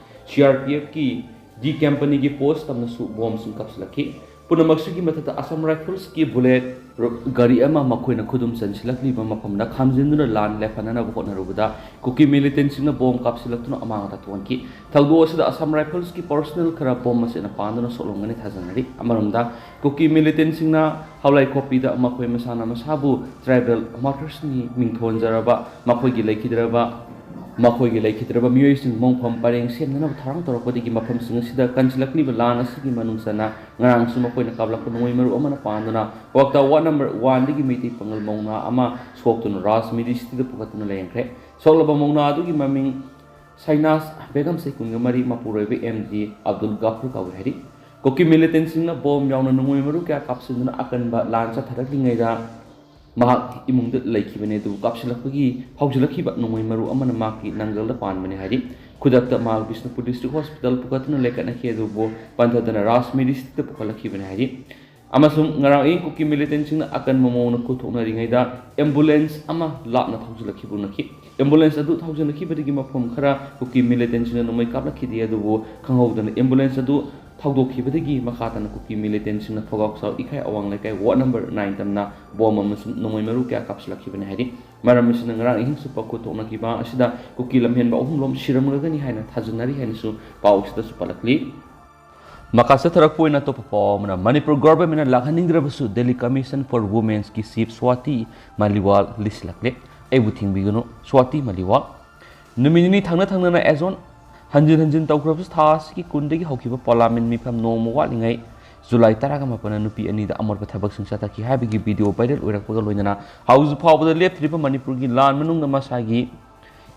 ꯁꯤ ꯑꯥꯔ ꯄꯤ ꯑꯦꯐꯀꯤ ꯗꯤ ꯀꯦꯝꯄꯅꯤꯒꯤ ꯄꯣꯁ ꯇꯝꯅꯁꯨ ꯕꯣꯝꯁꯤꯡ ꯀꯥꯞꯁꯤꯜꯂꯛꯈꯤ꯫ ꯄꯨꯝꯅꯃꯛꯁꯤꯒꯤ ꯃꯊꯛꯇ ꯑꯁꯥꯝ ꯔꯥꯏꯐꯜꯁꯀꯤ ꯕꯨꯂꯦꯠ ꯄ꯭ꯔꯨꯐ ꯒꯥꯔꯤ ꯑꯃ ꯃꯈꯣꯏꯅ ꯈꯨꯗꯨꯝ ꯆꯟꯁꯤꯜꯂꯛꯂꯤꯕ ꯃꯐꯝꯗ ꯈꯥꯝꯖꯤꯟꯗꯨꯅ ꯂꯥꯟ ꯂꯦꯞꯍꯟꯅꯅꯕ ꯍꯣꯠꯅꯔꯨꯕꯗ ꯀꯨꯀꯤ ꯃꯤꯂꯤꯇꯦꯟꯁꯤꯡꯅ ꯕꯣꯝ ꯀꯥꯞꯁꯤꯜꯂꯛꯇꯨꯅ ꯑꯃꯥꯡ ꯑꯇꯥ ꯊꯣꯛꯍꯟꯈꯤ꯫ ꯊꯧꯗꯣꯛ ꯑꯁꯤꯗ ꯑꯁꯥꯝ ꯔꯥꯏꯐꯜꯁꯀꯤ ꯄꯥꯔꯁꯣꯅꯦꯜ ꯈꯔ ꯕꯣꯝ ꯃꯁꯦꯟꯅ ꯄꯥꯟꯗꯨꯅ ꯁꯣꯛꯂꯝꯒꯅꯤ ꯊꯥꯖꯅꯔꯤ꯫ ꯑꯃꯔꯣꯝꯗ ꯀꯨꯀꯤ ꯃꯤꯂꯤꯇꯦꯟꯁꯤꯡꯅ ꯍꯥꯎꯂꯥꯏꯈꯣꯞꯄꯤꯗ ꯃꯈꯣꯏ ꯃꯁꯥꯅ ꯃꯁꯥꯕꯨ ꯇ꯭ꯔꯥꯏꯕꯦꯜ ꯃꯥꯔꯇꯔꯁꯅꯤ ꯃꯤꯡꯊꯣꯟꯖꯔꯕ ꯃꯈꯣꯏꯒꯤ ꯂꯩꯈꯤꯗ꯭ꯔꯕ ꯃꯈꯣꯏꯒꯤ ꯂꯩꯈꯤꯗ꯭ꯔꯕ ꯃꯤꯑꯣꯏꯁꯤꯡ ꯃꯣꯡꯐꯝ ꯄꯔꯦꯡ ꯁꯦꯝꯅꯅꯕ ꯊꯧꯔꯥꯡ ꯇꯧꯔꯛꯄꯗꯒꯤ ꯃꯐꯝꯁꯤꯡ ꯑꯁꯤꯗ ꯀꯟꯁꯤꯜꯂꯛꯂꯤꯕ ꯂꯥꯟ ꯑꯁꯤꯒꯤ ꯃꯅꯨꯡ ꯆꯟꯅ ꯉꯔꯥꯡꯁꯨ ꯃꯈꯣꯏꯅ ꯀꯥꯞꯂꯛꯄ ꯅꯣꯡꯃꯩ ꯃꯔꯨ ꯑꯃꯅ ꯄꯥꯟꯗꯨꯅ ꯀ꯭ꯋꯥꯛꯇꯥ ꯋꯥꯔꯗ ꯅꯝꯕꯔ ꯋꯥꯟꯗꯒꯤ ꯃꯩꯇꯩ ꯄꯥꯉꯜ ꯃꯧꯅꯥ ꯑꯃ ꯁꯣꯛꯇꯨꯅ ꯔꯥꯖꯃꯤꯔꯤ ꯁꯤꯇꯤꯗ ꯄꯨꯈꯠꯇꯨꯅ ꯂꯥꯌꯦꯡꯈ꯭ꯔꯦ꯫ ꯁꯣꯛꯂꯕ ꯃꯧꯅꯥ ꯑꯗꯨꯒꯤ ꯃꯃꯤꯡ ꯁꯥꯏꯅꯥꯁ ꯕꯦꯒꯝ, ꯆꯍꯤ ꯀꯨꯟꯒ ꯃꯔꯤ, ꯃꯄꯨꯔꯣꯏꯕ ꯑꯦꯝ ꯗꯤ ꯑꯕꯗꯨꯜ ꯒꯥꯐꯨꯔ ꯀꯧꯏ ꯍꯥꯏꯔꯤ꯫ ꯀꯨꯀꯤ ꯃꯤꯂꯤꯇꯦꯟꯁꯤꯡꯅ ꯕꯣꯝ ꯌꯥꯎꯅ ꯅꯣꯡꯃꯩ ꯃꯔꯨ ꯀꯌꯥ ꯀꯥꯞꯁꯤꯟꯗꯨꯅ ꯑꯀꯟꯕ ꯂꯥꯟ ꯆꯠꯊꯔꯛꯂꯤꯉꯩꯗ ꯃꯍꯥꯛ ꯏꯃꯨꯡꯗ ꯂꯩꯈꯤꯕꯅꯤ, ꯑꯗꯨꯕꯨ ꯀꯥꯞꯁꯤꯜꯂꯛꯄꯒꯤ ꯍꯧꯖꯤꯜꯂꯛꯈꯤꯕ ꯅꯣꯡꯃꯩ ꯃꯔꯨ ꯑꯃꯅ ꯃꯍꯥꯛꯀꯤ ꯅꯪꯒꯜꯗ ꯄꯥꯟꯕꯅꯤ ꯍꯥꯏꯔꯤ꯫ ꯈꯨꯗꯛꯇ ꯃꯍꯥꯛ ꯕꯤꯁꯅꯨꯄꯨꯔ ꯗꯤꯁꯇ꯭ꯔꯤꯛ ꯍꯣꯁꯄꯤꯇꯥꯜ ꯄꯨꯈꯠꯇꯨꯅ ꯂꯥꯏꯀꯠꯅꯈꯤ, ꯑꯗꯨꯕꯨ ꯄꯟꯊꯗꯅ ꯔꯥꯖꯃꯤꯔꯤ ꯁꯤꯇꯤꯗ ꯄꯨꯈꯠꯂꯛꯈꯤꯕꯅꯤ ꯍꯥꯏꯔꯤ꯫ ꯑꯃꯁꯨꯡ ꯉꯔꯥꯡ ꯑꯍꯤꯡ ꯀꯨꯀꯤ ꯃꯤꯂꯤꯇꯦꯟꯁꯤꯡꯅ ꯑꯀꯟꯕ ꯃꯑꯣꯡꯗ ꯈꯨꯠꯊꯣꯛꯅꯔꯤꯉꯩꯗ ꯑꯦꯝꯕꯨꯂꯦꯟꯁ ꯑꯃ ꯂꯥꯞꯅ ꯊꯧꯖꯤꯜꯂꯛꯈꯤꯕ ꯎꯅꯈꯤ꯫ ꯑꯦꯝꯕꯨꯂꯦꯟꯁ ꯑꯗꯨ ꯊꯧꯖꯤꯜꯂꯛꯈꯤꯕꯗꯒꯤ ꯃꯐꯝ ꯈꯔ ꯀꯨꯀꯤ ꯃꯤꯂꯤꯇꯦꯟꯁꯤꯡꯅ ꯅꯣꯡꯃꯩ ꯀꯥꯞꯂꯛꯈꯤꯗꯦ, ꯑꯗꯨꯕꯨ ꯈꯪꯍꯧꯗꯅ ꯑꯦꯝꯕꯨꯂꯦꯟꯁ ꯑꯗꯨ ꯍꯧꯗꯣꯛꯈꯤꯕꯗꯒꯤ ꯃꯈꯥ ꯇꯥꯅ ꯀꯨꯀꯤ ꯃꯤꯂꯤꯇꯦꯟꯁꯤꯡꯅ ꯐꯧꯒꯥꯛꯆꯥꯎ ꯏꯈꯥꯏ ꯑꯋꯥꯡ ꯂꯩꯀꯥꯏ ꯋꯥꯔꯗ ꯅꯝꯕꯔ ꯅꯥꯏꯟ ꯇꯝꯅ ꯕꯣꯝ ꯑꯃꯁꯨꯡ ꯅꯣꯡꯃꯩ ꯃꯔꯨ ꯀꯌꯥ ꯀꯥꯞꯁꯤꯜꯂꯛꯈꯤꯕꯅꯤ ꯍꯥꯏꯔꯤ꯫ ꯃꯔꯝ ꯑꯁꯤꯅ ꯉꯔꯥꯡ ꯑꯍꯤꯡ ꯆꯨꯞꯄ ꯈꯨꯠ ꯊꯣꯛꯅꯈꯤꯕ ꯑꯁꯤꯗ ꯀꯨꯀꯤ ꯂꯝꯍꯦꯟꯕ ꯑꯍꯨꯝꯂꯣꯝ ꯁꯤꯔꯝꯂꯒꯅꯤ ꯍꯥꯏꯅ ꯊꯥꯖꯅꯔꯤ ꯍꯥꯏꯅꯁꯨ ꯄꯥꯎ ꯑꯁꯤꯗꯁꯨ ꯄꯜꯂꯛꯂꯤ꯫ ꯃꯈꯥ ꯆꯠꯊꯔꯛꯄ ꯑꯣꯏꯅ ꯑꯇꯣꯞꯄ ꯄꯥꯎ ꯑꯃꯅ, ꯃꯅꯤꯄꯨꯔ ꯒꯣꯚꯔꯟꯃꯦꯟꯠꯅ ꯂꯥꯛꯍꯟꯅꯤꯡꯗ꯭ꯔꯕꯁꯨ ꯗꯦꯜꯂꯤ ꯀꯃꯤꯁꯟ ꯐꯣꯔ ꯋꯨꯃꯦꯟꯁꯀꯤ ꯆꯤꯐ ꯁ꯭ꯋꯥꯇꯤ ꯃꯥꯂꯤꯋꯥꯜ ꯂꯤꯁꯤꯜꯂꯛꯂꯦ꯫ ꯑꯩꯕꯨ ꯊꯤꯡꯕꯤꯒꯅꯨ, ꯁ꯭ꯋꯥꯇꯤ ꯃꯥꯂꯤꯋꯥꯜ꯫ ꯅꯨꯃꯤꯠ ꯅꯤꯅꯤ ꯊꯪꯅ ꯊꯪꯅꯅ ꯑꯦꯖꯣꯟ ꯍꯟꯖꯤꯟ ꯍꯟꯖꯤꯟ ꯇꯧꯈ꯭ꯔꯕꯁꯨ, ꯊꯥ ꯑꯁꯤꯒꯤ ꯀꯨꯟꯗꯒꯤ ꯍꯧꯈꯤꯕ ꯄꯥꯔꯂꯥꯃꯦꯟ ꯃꯤꯐꯝ ꯅꯣꯡꯃ ꯋꯥꯠꯂꯤꯉꯩ ꯖꯨꯂꯥꯏ ꯇꯔꯥꯒ ꯃꯥꯄꯟꯅ ꯅꯨꯄꯤ ꯑꯅꯤꯗ ꯑꯃꯣꯠꯄ ꯊꯕꯛꯁꯤꯡ ꯆꯠꯊꯈꯤ ꯍꯥꯏꯕꯒꯤ ꯚꯤꯗꯤꯑꯣ ꯚꯥꯏꯔꯦꯜ ꯑꯣꯏꯔꯛꯄꯒ ꯂꯣꯏꯅꯅ ꯍꯧꯖꯤꯛ ꯐꯥꯎꯕꯗ ꯂꯦꯞꯇ꯭ꯔꯤꯕ ꯃꯅꯤꯄꯨꯔꯒꯤ ꯂꯥꯟ ꯃꯅꯨꯡꯗ ꯃꯁꯥꯒꯤ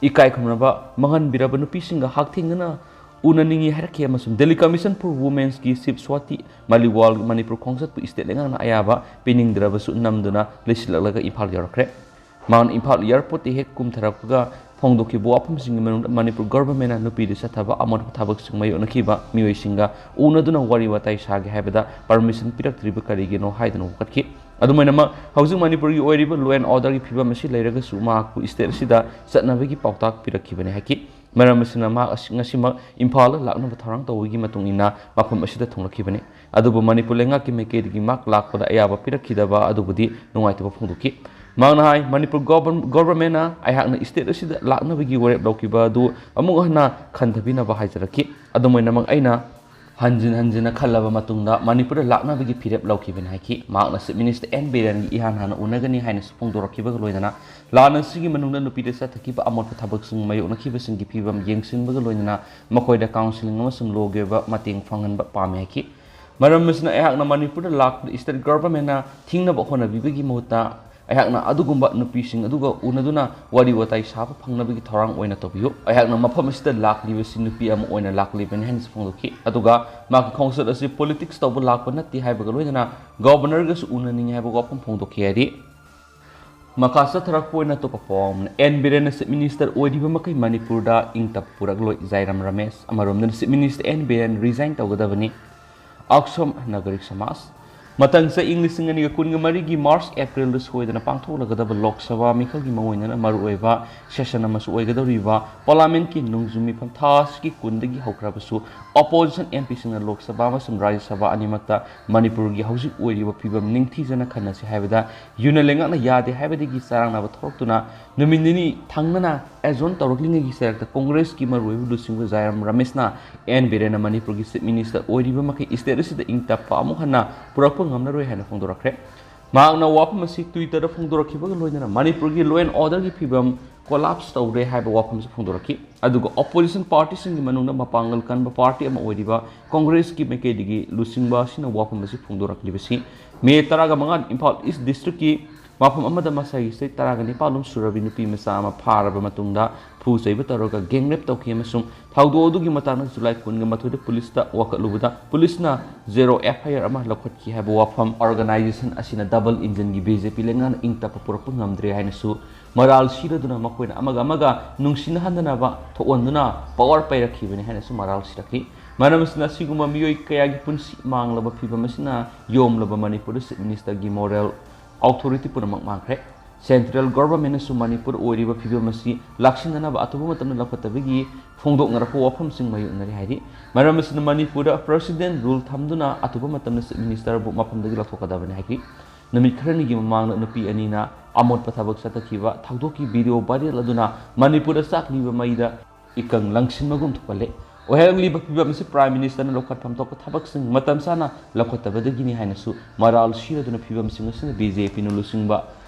ꯏꯀꯥꯏ ꯈꯨꯝꯅꯕ ꯃꯥꯡꯍꯟꯕꯤꯔꯕ ꯅꯨꯄꯤꯁꯤꯡꯒ ꯍꯛꯊꯦꯡꯅꯅ ꯎꯅꯅꯤꯡꯏ ꯍꯥꯏꯔꯛꯈꯤ ꯑꯃꯁꯨꯡ ꯗꯦꯜꯂꯤ ꯀꯃꯤꯁꯟ ꯐꯣꯔ ꯋꯨꯃꯦꯟꯁꯀꯤ ꯆꯤꯐ ꯁ꯭ꯋꯥꯇꯤ ꯃꯥꯂꯤꯋꯥꯜ ꯃꯅꯤꯄꯨꯔ ꯈꯣꯡꯆꯠꯄꯨ ꯏꯁꯇꯦꯠ ꯂꯩꯉꯥꯛꯅ ꯑꯌꯥꯕ ꯄꯤꯅꯤꯡꯗ꯭ꯔꯕꯁꯨ ꯅꯝꯗꯨꯅ ꯂꯩꯁꯤꯜꯂꯛꯂꯒ ꯏꯝꯐꯥꯜ ꯌꯧꯔꯛꯈ꯭ꯔꯦ꯫ ꯃꯍꯥꯛꯅ ꯏꯝꯐꯥꯜ ꯑꯦꯌꯥꯔꯄꯣꯔꯠꯇ ꯍꯦꯛ ꯀꯨꯝꯊꯔꯛꯄꯒ ꯐꯣꯡꯗꯣꯛꯈꯤꯕ ꯋꯥꯐꯝꯁꯤꯡꯒꯤ ꯃꯅꯨꯡꯗ ꯃꯅꯤꯄꯨꯔ ꯒꯣꯚꯔꯟꯃꯦꯟꯠꯅ ꯅꯨꯄꯤꯗ ꯆꯠꯊꯕ ꯑꯃꯣꯠꯄ ꯊꯕꯛꯁꯤꯡ ꯃꯥꯌꯣꯛꯅꯈꯤꯕ ꯃꯤꯑꯣꯏꯁꯤꯡꯒ ꯎꯅꯗꯨꯅ ꯋꯥꯔꯤ ꯋꯥꯇꯥꯏ ꯁꯥꯒꯦ ꯍꯥꯏꯕꯗ ꯄꯔꯃꯤꯁꯟ ꯄꯤꯔꯛꯇ꯭ꯔꯤꯕ ꯀꯔꯤꯒꯤꯅꯣ ꯍꯥꯏꯗꯨꯅ ꯋꯥꯀꯠꯈꯤ꯫ ꯑꯗꯨꯃꯥꯏꯅꯃꯛ ꯍꯧꯖꯤꯛ ꯃꯅꯤꯄꯨꯔꯒꯤ ꯑꯣꯏꯔꯤꯕ law and orderꯒꯤ ꯐꯤꯕꯝ ꯑꯁꯤ ꯂꯩꯔꯒꯁꯨ ꯃꯍꯥꯛꯄꯨ ꯏꯁꯇꯦꯠ ꯑꯁꯤꯗ ꯆꯠꯅꯕꯒꯤ ꯄꯥꯎꯇꯥꯛ ꯄꯤꯔꯛꯈꯤꯕꯅꯤ ꯍꯥꯏꯈꯤ꯫ ꯃꯔꯝ ꯑꯁꯤꯅ ꯃꯍꯥꯛ ꯑꯁꯤ ꯉꯁꯤꯃꯛ ꯏꯝꯐꯥꯜꯗ ꯂꯥꯛꯅꯕ ꯊꯧꯔꯥꯡ ꯇꯧꯕꯒꯤ ꯃꯇꯨꯡ ꯏꯟꯅ ꯃꯐꯝ ꯑꯁꯤꯗ ꯊꯨꯡꯂꯛꯈꯤꯕꯅꯤ꯫ ꯑꯗꯨꯕꯨ ꯃꯅꯤꯄꯨꯔ ꯂꯩꯉꯥꯛꯀꯤ ꯃꯥꯏꯀꯩꯗꯒꯤ ꯃꯍꯥꯛ ꯂꯥꯛꯄꯗ ꯑꯌꯥꯕ ꯄꯤꯔꯛꯈꯤꯗꯕ ꯑꯗꯨꯕꯨꯗꯤ ꯅꯨꯡꯉꯥꯏꯇꯕ ꯐꯣꯡꯗꯣꯛꯈꯤ꯫ ꯃꯍꯥꯛꯅ ꯍꯥꯏ, ꯃꯅꯤꯄꯨꯔ ꯒꯣꯚꯔꯟ-, ꯒꯣꯚꯔꯟꯃꯦꯟꯠꯅ ꯑꯩꯍꯥꯛꯅ ꯏꯁꯇꯦꯠ ꯑꯁꯤꯗ ꯂꯥꯛꯅꯕꯒꯤ ꯋꯥꯔꯦꯞ ꯂꯧꯈꯤꯕ ꯑꯗꯨ ꯑꯃꯨꯛ ꯍꯟꯅ ꯈꯟꯊꯕꯤꯅꯕ ꯍꯥꯏꯖꯔꯛꯈꯤ꯫ ꯑꯗꯨꯝ ꯑꯣꯏꯅꯃꯛ ꯑꯩꯅ ꯍꯟꯖꯤꯟ ꯍꯟꯖꯤꯟꯅ ꯈꯜꯂꯕ ꯃꯇꯨꯡꯗ ꯃꯅꯤꯄꯨꯔꯗ ꯂꯥꯛꯅꯕꯒꯤ ꯐꯤꯔꯦꯞ ꯂꯧꯈꯤꯕꯅꯤ ꯍꯥꯏꯈꯤ꯫ ꯃꯍꯥꯛꯅ ꯆꯤꯐ ꯃꯤꯅꯤꯁꯇꯔ ꯑꯦꯟ ꯕꯤꯔꯦꯟꯒꯤ ꯏꯍꯥꯟ ꯍꯥꯟꯅ ꯎꯅꯒꯅꯤ ꯍꯥꯏꯅꯁꯨ ꯐꯣꯡꯗꯣꯔꯛꯈꯤꯕꯒ ꯂꯣꯏꯅꯅ ꯂꯥꯟ ꯑꯁꯤꯒꯤ ꯃꯅꯨꯡꯗ ꯅꯨꯄꯤꯗ ꯆꯠꯊꯈꯤꯕ ꯑꯃꯣꯠꯄ ꯊꯕꯛꯁꯤꯡ ꯃꯥꯌꯣꯛꯅꯈꯤꯕꯁꯤꯡꯒꯤ ꯐꯤꯕꯝ ꯌꯦꯡꯁꯤꯟꯕꯒ ꯂꯣꯏꯅꯅ ꯃꯈꯣꯏꯗ ꯀꯥꯎꯟꯁꯤꯂꯤꯡ ꯑꯃꯁꯨꯡ ꯂꯣꯒꯤ ꯑꯣꯏꯕ ꯃꯇꯦꯡ ꯐꯪꯍꯟꯕ ꯄꯥꯝꯃꯤ ꯍꯥꯏꯈꯤ꯫ ꯃꯔꯝ ꯑꯁꯤꯅ ꯑꯩꯍꯥꯛꯅ ꯃꯅꯤꯄꯨꯔꯗ ꯂꯥꯛꯄꯗ ꯏꯁꯇꯦꯠ ꯒꯣꯚꯔꯟꯃꯦꯟꯠꯅ ꯊꯤꯡꯅꯕ ꯍꯣꯠꯅꯕꯤꯕꯒꯤ ꯃꯍꯨꯠꯇ ꯑꯩꯍꯥꯛꯅ ꯑꯗꯨꯒꯨꯝꯕ ꯅꯨꯄꯤꯁꯤꯡ ꯑꯗꯨꯒ ꯎꯅꯗꯨꯅ ꯋꯥꯔꯤ ꯋꯥꯇꯥꯏ ꯁꯥꯕ ꯐꯪꯅꯕꯒꯤ ꯊꯧꯔꯥꯡ ꯑꯣꯏꯅ ꯇꯧꯕꯤꯌꯨ꯫ ꯑꯩꯍꯥꯛꯅ ꯃꯐꯝ ꯑꯁꯤꯗ ꯂꯥꯛꯂꯤꯕꯁꯤ ꯅꯨꯄꯤ ꯑꯃ ꯑꯣꯏꯅ ꯂꯥꯛꯂꯤꯕꯅꯤ ꯍꯥꯏꯅꯁꯨ ꯐꯣꯡꯗꯣꯛꯈꯤ꯫ ꯑꯗꯨꯒ ꯃꯍꯥꯛꯀꯤ ꯈꯣꯡꯆꯠ ꯑꯁꯤ ꯄꯣꯂꯤꯇꯤꯛꯁ ꯇꯧꯕ ꯂꯥꯛꯄ ꯅꯠꯇꯦ ꯍꯥꯏꯕꯒ ꯂꯣꯏꯅꯅ ꯒꯣꯚꯔꯅꯔꯒꯁꯨ ꯎꯅꯅꯤꯡꯏ ꯍꯥꯏꯕ ꯋꯥꯐꯝ ꯐꯣꯡꯗꯣꯛꯈꯤ ꯍꯥꯏꯔꯤ꯫ ꯃꯈꯥ ꯆꯠꯊꯔꯛꯄ ꯑꯣꯏꯅ ꯑꯇꯣꯞꯄ ꯄꯥꯎ ꯑꯃꯅ, ꯑꯦꯟ ꯕꯤꯔꯦꯟꯅ ꯆꯤꯐ ꯃꯤꯅꯤꯁꯇꯔ ꯑꯣꯏꯔꯤꯕ ꯃꯈꯩ ꯃꯅꯤꯄꯨꯔꯗ ꯏꯪ ꯇꯞꯄ ꯄꯨꯔꯛꯂꯣꯏ, ꯖꯥꯏꯔꯥꯝ ꯔꯃꯦꯁ꯫ ꯑꯃꯔꯣꯝꯗꯅ chief minister N Biren resign ꯇꯧꯒꯗꯕꯅꯤ, ꯑꯛꯁꯣꯝ ꯅꯥꯒꯔꯤꯛ ꯁꯃꯥꯖ꯫ ꯃꯊꯪ ꯆꯍꯤ ꯏꯪ ꯂꯤꯁꯤꯡ ꯑꯅꯤꯒ ꯀꯨꯟꯒ ꯃꯔꯤꯒꯤ ꯃꯥꯔꯆ ꯑꯦꯄ꯭ꯔꯤꯜꯗ ꯁꯣꯏꯗꯅ ꯄꯥꯡꯊꯣꯛꯂꯒꯗꯕ ꯂꯣꯛ ꯁꯚꯥ ꯃꯤꯈꯜꯒꯤ ꯃꯔꯨꯑꯣꯏꯅ ꯃꯔꯨꯑꯣꯏꯕ ꯁꯦꯁꯟ ꯑꯃꯁꯨ ꯑꯣꯏꯒꯗꯧꯔꯤꯕ ꯄꯥꯔꯂꯥꯃꯦꯟꯠꯀꯤ ꯅꯣꯡꯖꯨ ꯃꯤꯐꯝ ꯊꯥ ꯑꯁꯤꯒꯤ ꯀꯨꯟꯗꯒꯤ ꯍꯧꯈ꯭ꯔꯕꯁꯨ, ꯑꯣꯄꯣꯖꯤꯁꯟ ꯑꯦꯝ ꯄꯤꯁꯤꯡꯅ ꯂꯣꯛ ꯁꯚꯥ ꯑꯃꯁꯨꯡ ꯔꯥꯖ꯭ꯌ ꯁꯚꯥ ꯑꯅꯤꯃꯛꯇ ꯃꯅꯤꯄꯨꯔꯒꯤ ꯍꯧꯖꯤꯛ ꯑꯣꯏꯔꯤꯕ ꯐꯤꯕꯝ ꯅꯤꯡꯊꯤꯖꯅ ꯈꯟꯅꯁꯤ ꯍꯥꯏꯕꯗ ꯌꯨꯅ ꯂꯩꯉꯥꯛꯅ ꯌꯥꯗꯦ ꯍꯥꯏꯕꯗꯒꯤ ꯆꯔꯥꯡꯅꯕ ꯊꯣꯛꯂꯛꯇꯨꯅ ꯅꯨꯃꯤꯠ ꯅꯤꯅꯤ ꯊꯪꯅꯅ ꯑꯦꯖꯣꯟ ꯇꯧꯔꯛꯂꯤꯉꯩꯒꯤ ꯆꯔꯛꯇ ꯀꯣꯡꯒ꯭ꯔꯦꯁꯀꯤ ꯃꯔꯨꯑꯣꯏꯕ ꯂꯨꯆꯤꯡꯕ ꯖꯥꯏꯔꯥꯝ ꯔꯃꯦꯁꯅ ꯑꯦꯟ ꯕꯤꯔꯦꯟꯅ ꯃꯅꯤꯄꯨꯔꯒꯤ ꯆꯤꯐ ꯃꯤꯅꯤꯁꯇꯔ ꯑꯣꯏꯔꯤꯕ ꯃꯈꯩ ꯁ꯭ꯇꯦꯠ ꯑꯁꯤꯗ ꯏꯪ ꯇꯞꯄ ꯑꯃꯨꯛ ꯍꯟꯅ ꯄꯨꯔꯛꯄ ꯉꯝꯂꯔꯣꯏ ꯍꯥꯏꯅ ꯐꯣꯡꯗꯣꯔꯛꯈ꯭ꯔꯦ꯫ ꯃꯍꯥꯛꯅ ꯋꯥꯐꯝ ꯑꯁꯤ ꯇ꯭ꯋꯤꯇꯔꯗ ꯐꯣꯡꯗꯣꯔꯛꯈꯤꯕꯒ ꯂꯣꯏꯅꯅ ꯃꯅꯤꯄꯨꯔꯒꯤ law and orderꯒꯤ ꯐꯤꯕꯝ collapse ꯇꯧꯔꯦ ꯍꯥꯏꯕ ꯋꯥꯐꯝꯁꯨ ꯐꯣꯡꯗꯣꯔꯛꯈꯤ꯫ ꯑꯗꯨꯒ ꯑꯣꯄꯣꯖꯤꯁꯟ ꯄꯥꯔꯇꯤꯁꯤꯡꯒꯤ ꯃꯅꯨꯡꯗ ꯃꯄꯥꯡꯒꯜ ꯀꯟꯕ ꯄꯥꯔꯇꯤ ꯑꯃ ꯑꯣꯏꯔꯤꯕ ꯀꯣꯡꯒ꯭ꯔꯦꯁꯀꯤ ꯃꯥꯏꯀꯩꯗꯒꯤ ꯂꯨꯆꯤꯡꯕ ꯑꯁꯤꯅ ꯋꯥꯐꯝ ꯑꯁꯤ ꯐꯣꯡꯗꯣꯔꯛꯂꯤꯕꯁꯤ ꯃꯦ ꯇꯔꯥꯒ ꯃꯉꯥ ꯏꯝꯐꯥꯜ ꯏꯁ ꯗꯤꯁꯇ꯭ꯔꯤꯛꯀꯤ ꯃꯐꯝ ꯑꯃꯗ ꯃꯁꯥꯒꯤ ꯁꯤꯠ ꯇꯔꯥꯒ ꯅꯤꯄꯥꯜ ꯂꯨꯝ ꯁꯨꯔꯕꯤ ꯅꯨꯄꯤ ꯃꯆꯥ ꯑꯃ ꯐꯥꯔꯕ ꯃꯇꯨꯡꯗ ꯐꯨ ꯆꯩꯕ ꯇꯧꯔꯒ gang rape ꯇꯧꯈꯤ ꯑꯃꯁꯨꯡ ꯊꯧꯗꯣꯛ ꯑꯗꯨꯒꯤ ꯃꯇꯥꯡꯗ ꯖꯨꯂꯥꯏ ꯀꯨꯟꯒ ꯃꯥꯊꯣꯏꯗ ꯄꯨꯂꯤꯁꯇ ꯋꯥꯀꯠꯂꯨꯕꯗ ꯄꯨꯂꯤꯁꯅ zero F I R ꯑꯃ ꯂꯧꯈꯠꯈꯤ ꯍꯥꯏꯕ ꯋꯥꯐꯝ꯫ Organisation ꯑꯁꯤꯅ double engineꯒꯤ B J P ꯂꯩꯉꯥꯛꯅ ꯏꯪ ꯇꯞꯄ ꯄꯨꯔꯛꯄ ꯉꯝꯗ꯭ꯔꯦ ꯍꯥꯏꯅꯁꯨ ꯃꯔꯥꯜ ꯁꯤꯔꯗꯨꯅ ꯃꯈꯣꯏꯅ ꯑꯃꯒ ꯑꯃꯒ ꯅꯨꯡꯁꯤꯅꯍꯟꯗꯅꯕ ꯊꯣꯛꯍꯟꯗꯨꯅ power ꯄꯩꯔꯛꯈꯤꯕꯅꯤ ꯍꯥꯏꯅꯁꯨ ꯃꯔꯥꯜ ꯁꯤꯔꯛꯈꯤ꯫ ꯃꯔꯝ ꯑꯁꯤꯅ ꯑꯁꯤꯒꯨꯝꯕ ꯃꯤꯑꯣꯏ ꯀꯌꯥꯒꯤ ꯄꯨꯟꯁꯤ ꯃꯥꯡꯂꯕ ꯐꯤꯕꯝ ꯑꯁꯤꯅ ꯌꯣꯝꯂꯕ ꯃꯅꯤꯄꯨꯔꯗ Chief Ministerꯒꯤ moral authority ꯄꯨꯝꯅꯃꯛ ꯃꯥꯡꯈ꯭ꯔꯦ꯫ Central Governmentꯅꯁꯨ ꯃꯅꯤꯄꯨꯔ ꯑꯣꯏꯔꯤꯕ ꯐꯤꯕꯝ ꯑꯁꯤ ꯂꯥꯛꯁꯤꯟꯅꯅꯕ ꯑꯊꯨꯕ ꯃꯇꯝꯗ ꯂꯧꯈꯠꯇꯕꯒꯤ ꯐꯣꯡꯗꯣꯛꯅꯔꯛꯄ ꯋꯥꯐꯝꯁꯤꯡ ꯃꯥꯌꯣꯛꯅꯔꯤ ꯍꯥꯏꯔꯤ꯫ ꯃꯔꯝ ꯑꯁꯤꯅ ꯃꯅꯤꯄꯨꯔꯗ President Rule ꯊꯝꯗꯨꯅ ꯑꯊꯨꯕ ꯃꯇꯝꯗ Chief Ministerꯕꯨ ꯃꯐꯝꯗꯒꯤ ꯂꯧꯊꯣꯛꯀꯗꯕꯅꯤ ꯍꯥꯏꯈꯤ꯫ ꯅꯨꯃꯤꯠ ꯈꯔꯅꯤꯒꯤ ꯃꯃꯥꯡꯗ ꯅꯨꯄꯤ ꯑꯅꯤꯅ ꯑꯃꯣꯠꯄ ꯊꯕꯛ ꯆꯠꯊꯈꯤꯕ ꯊꯧꯗꯣꯛꯀꯤ video viral ꯑꯗꯨꯅ ꯃꯅꯤꯄꯨꯔꯗ ꯆꯥꯛꯂꯤꯕ ꯃꯩꯗ ꯏꯀꯪ ꯂꯪꯁꯤꯟꯕꯒꯨꯝ ꯊꯣꯛꯍꯜꯂꯦ꯫ ꯑꯣꯏꯍꯜꯂꯤꯕ ꯐꯤꯕꯝ ꯑꯁꯤ Prime Ministerꯅ ꯂꯧꯈꯠꯐꯝ ꯊꯣꯛꯄ ꯊꯕꯛꯁꯤꯡ ꯃꯇꯝ ꯆꯥꯅ ꯂꯧꯈꯠꯇꯕꯗꯒꯤꯅꯤ ꯍꯥꯏꯅꯁꯨ ꯃꯔꯥꯜ ꯁꯤꯔꯗꯨꯅ ꯐꯤꯕꯝꯁꯤꯡ ꯑꯁꯤꯅ B J Pꯅ ꯂꯨꯆꯤꯡꯕ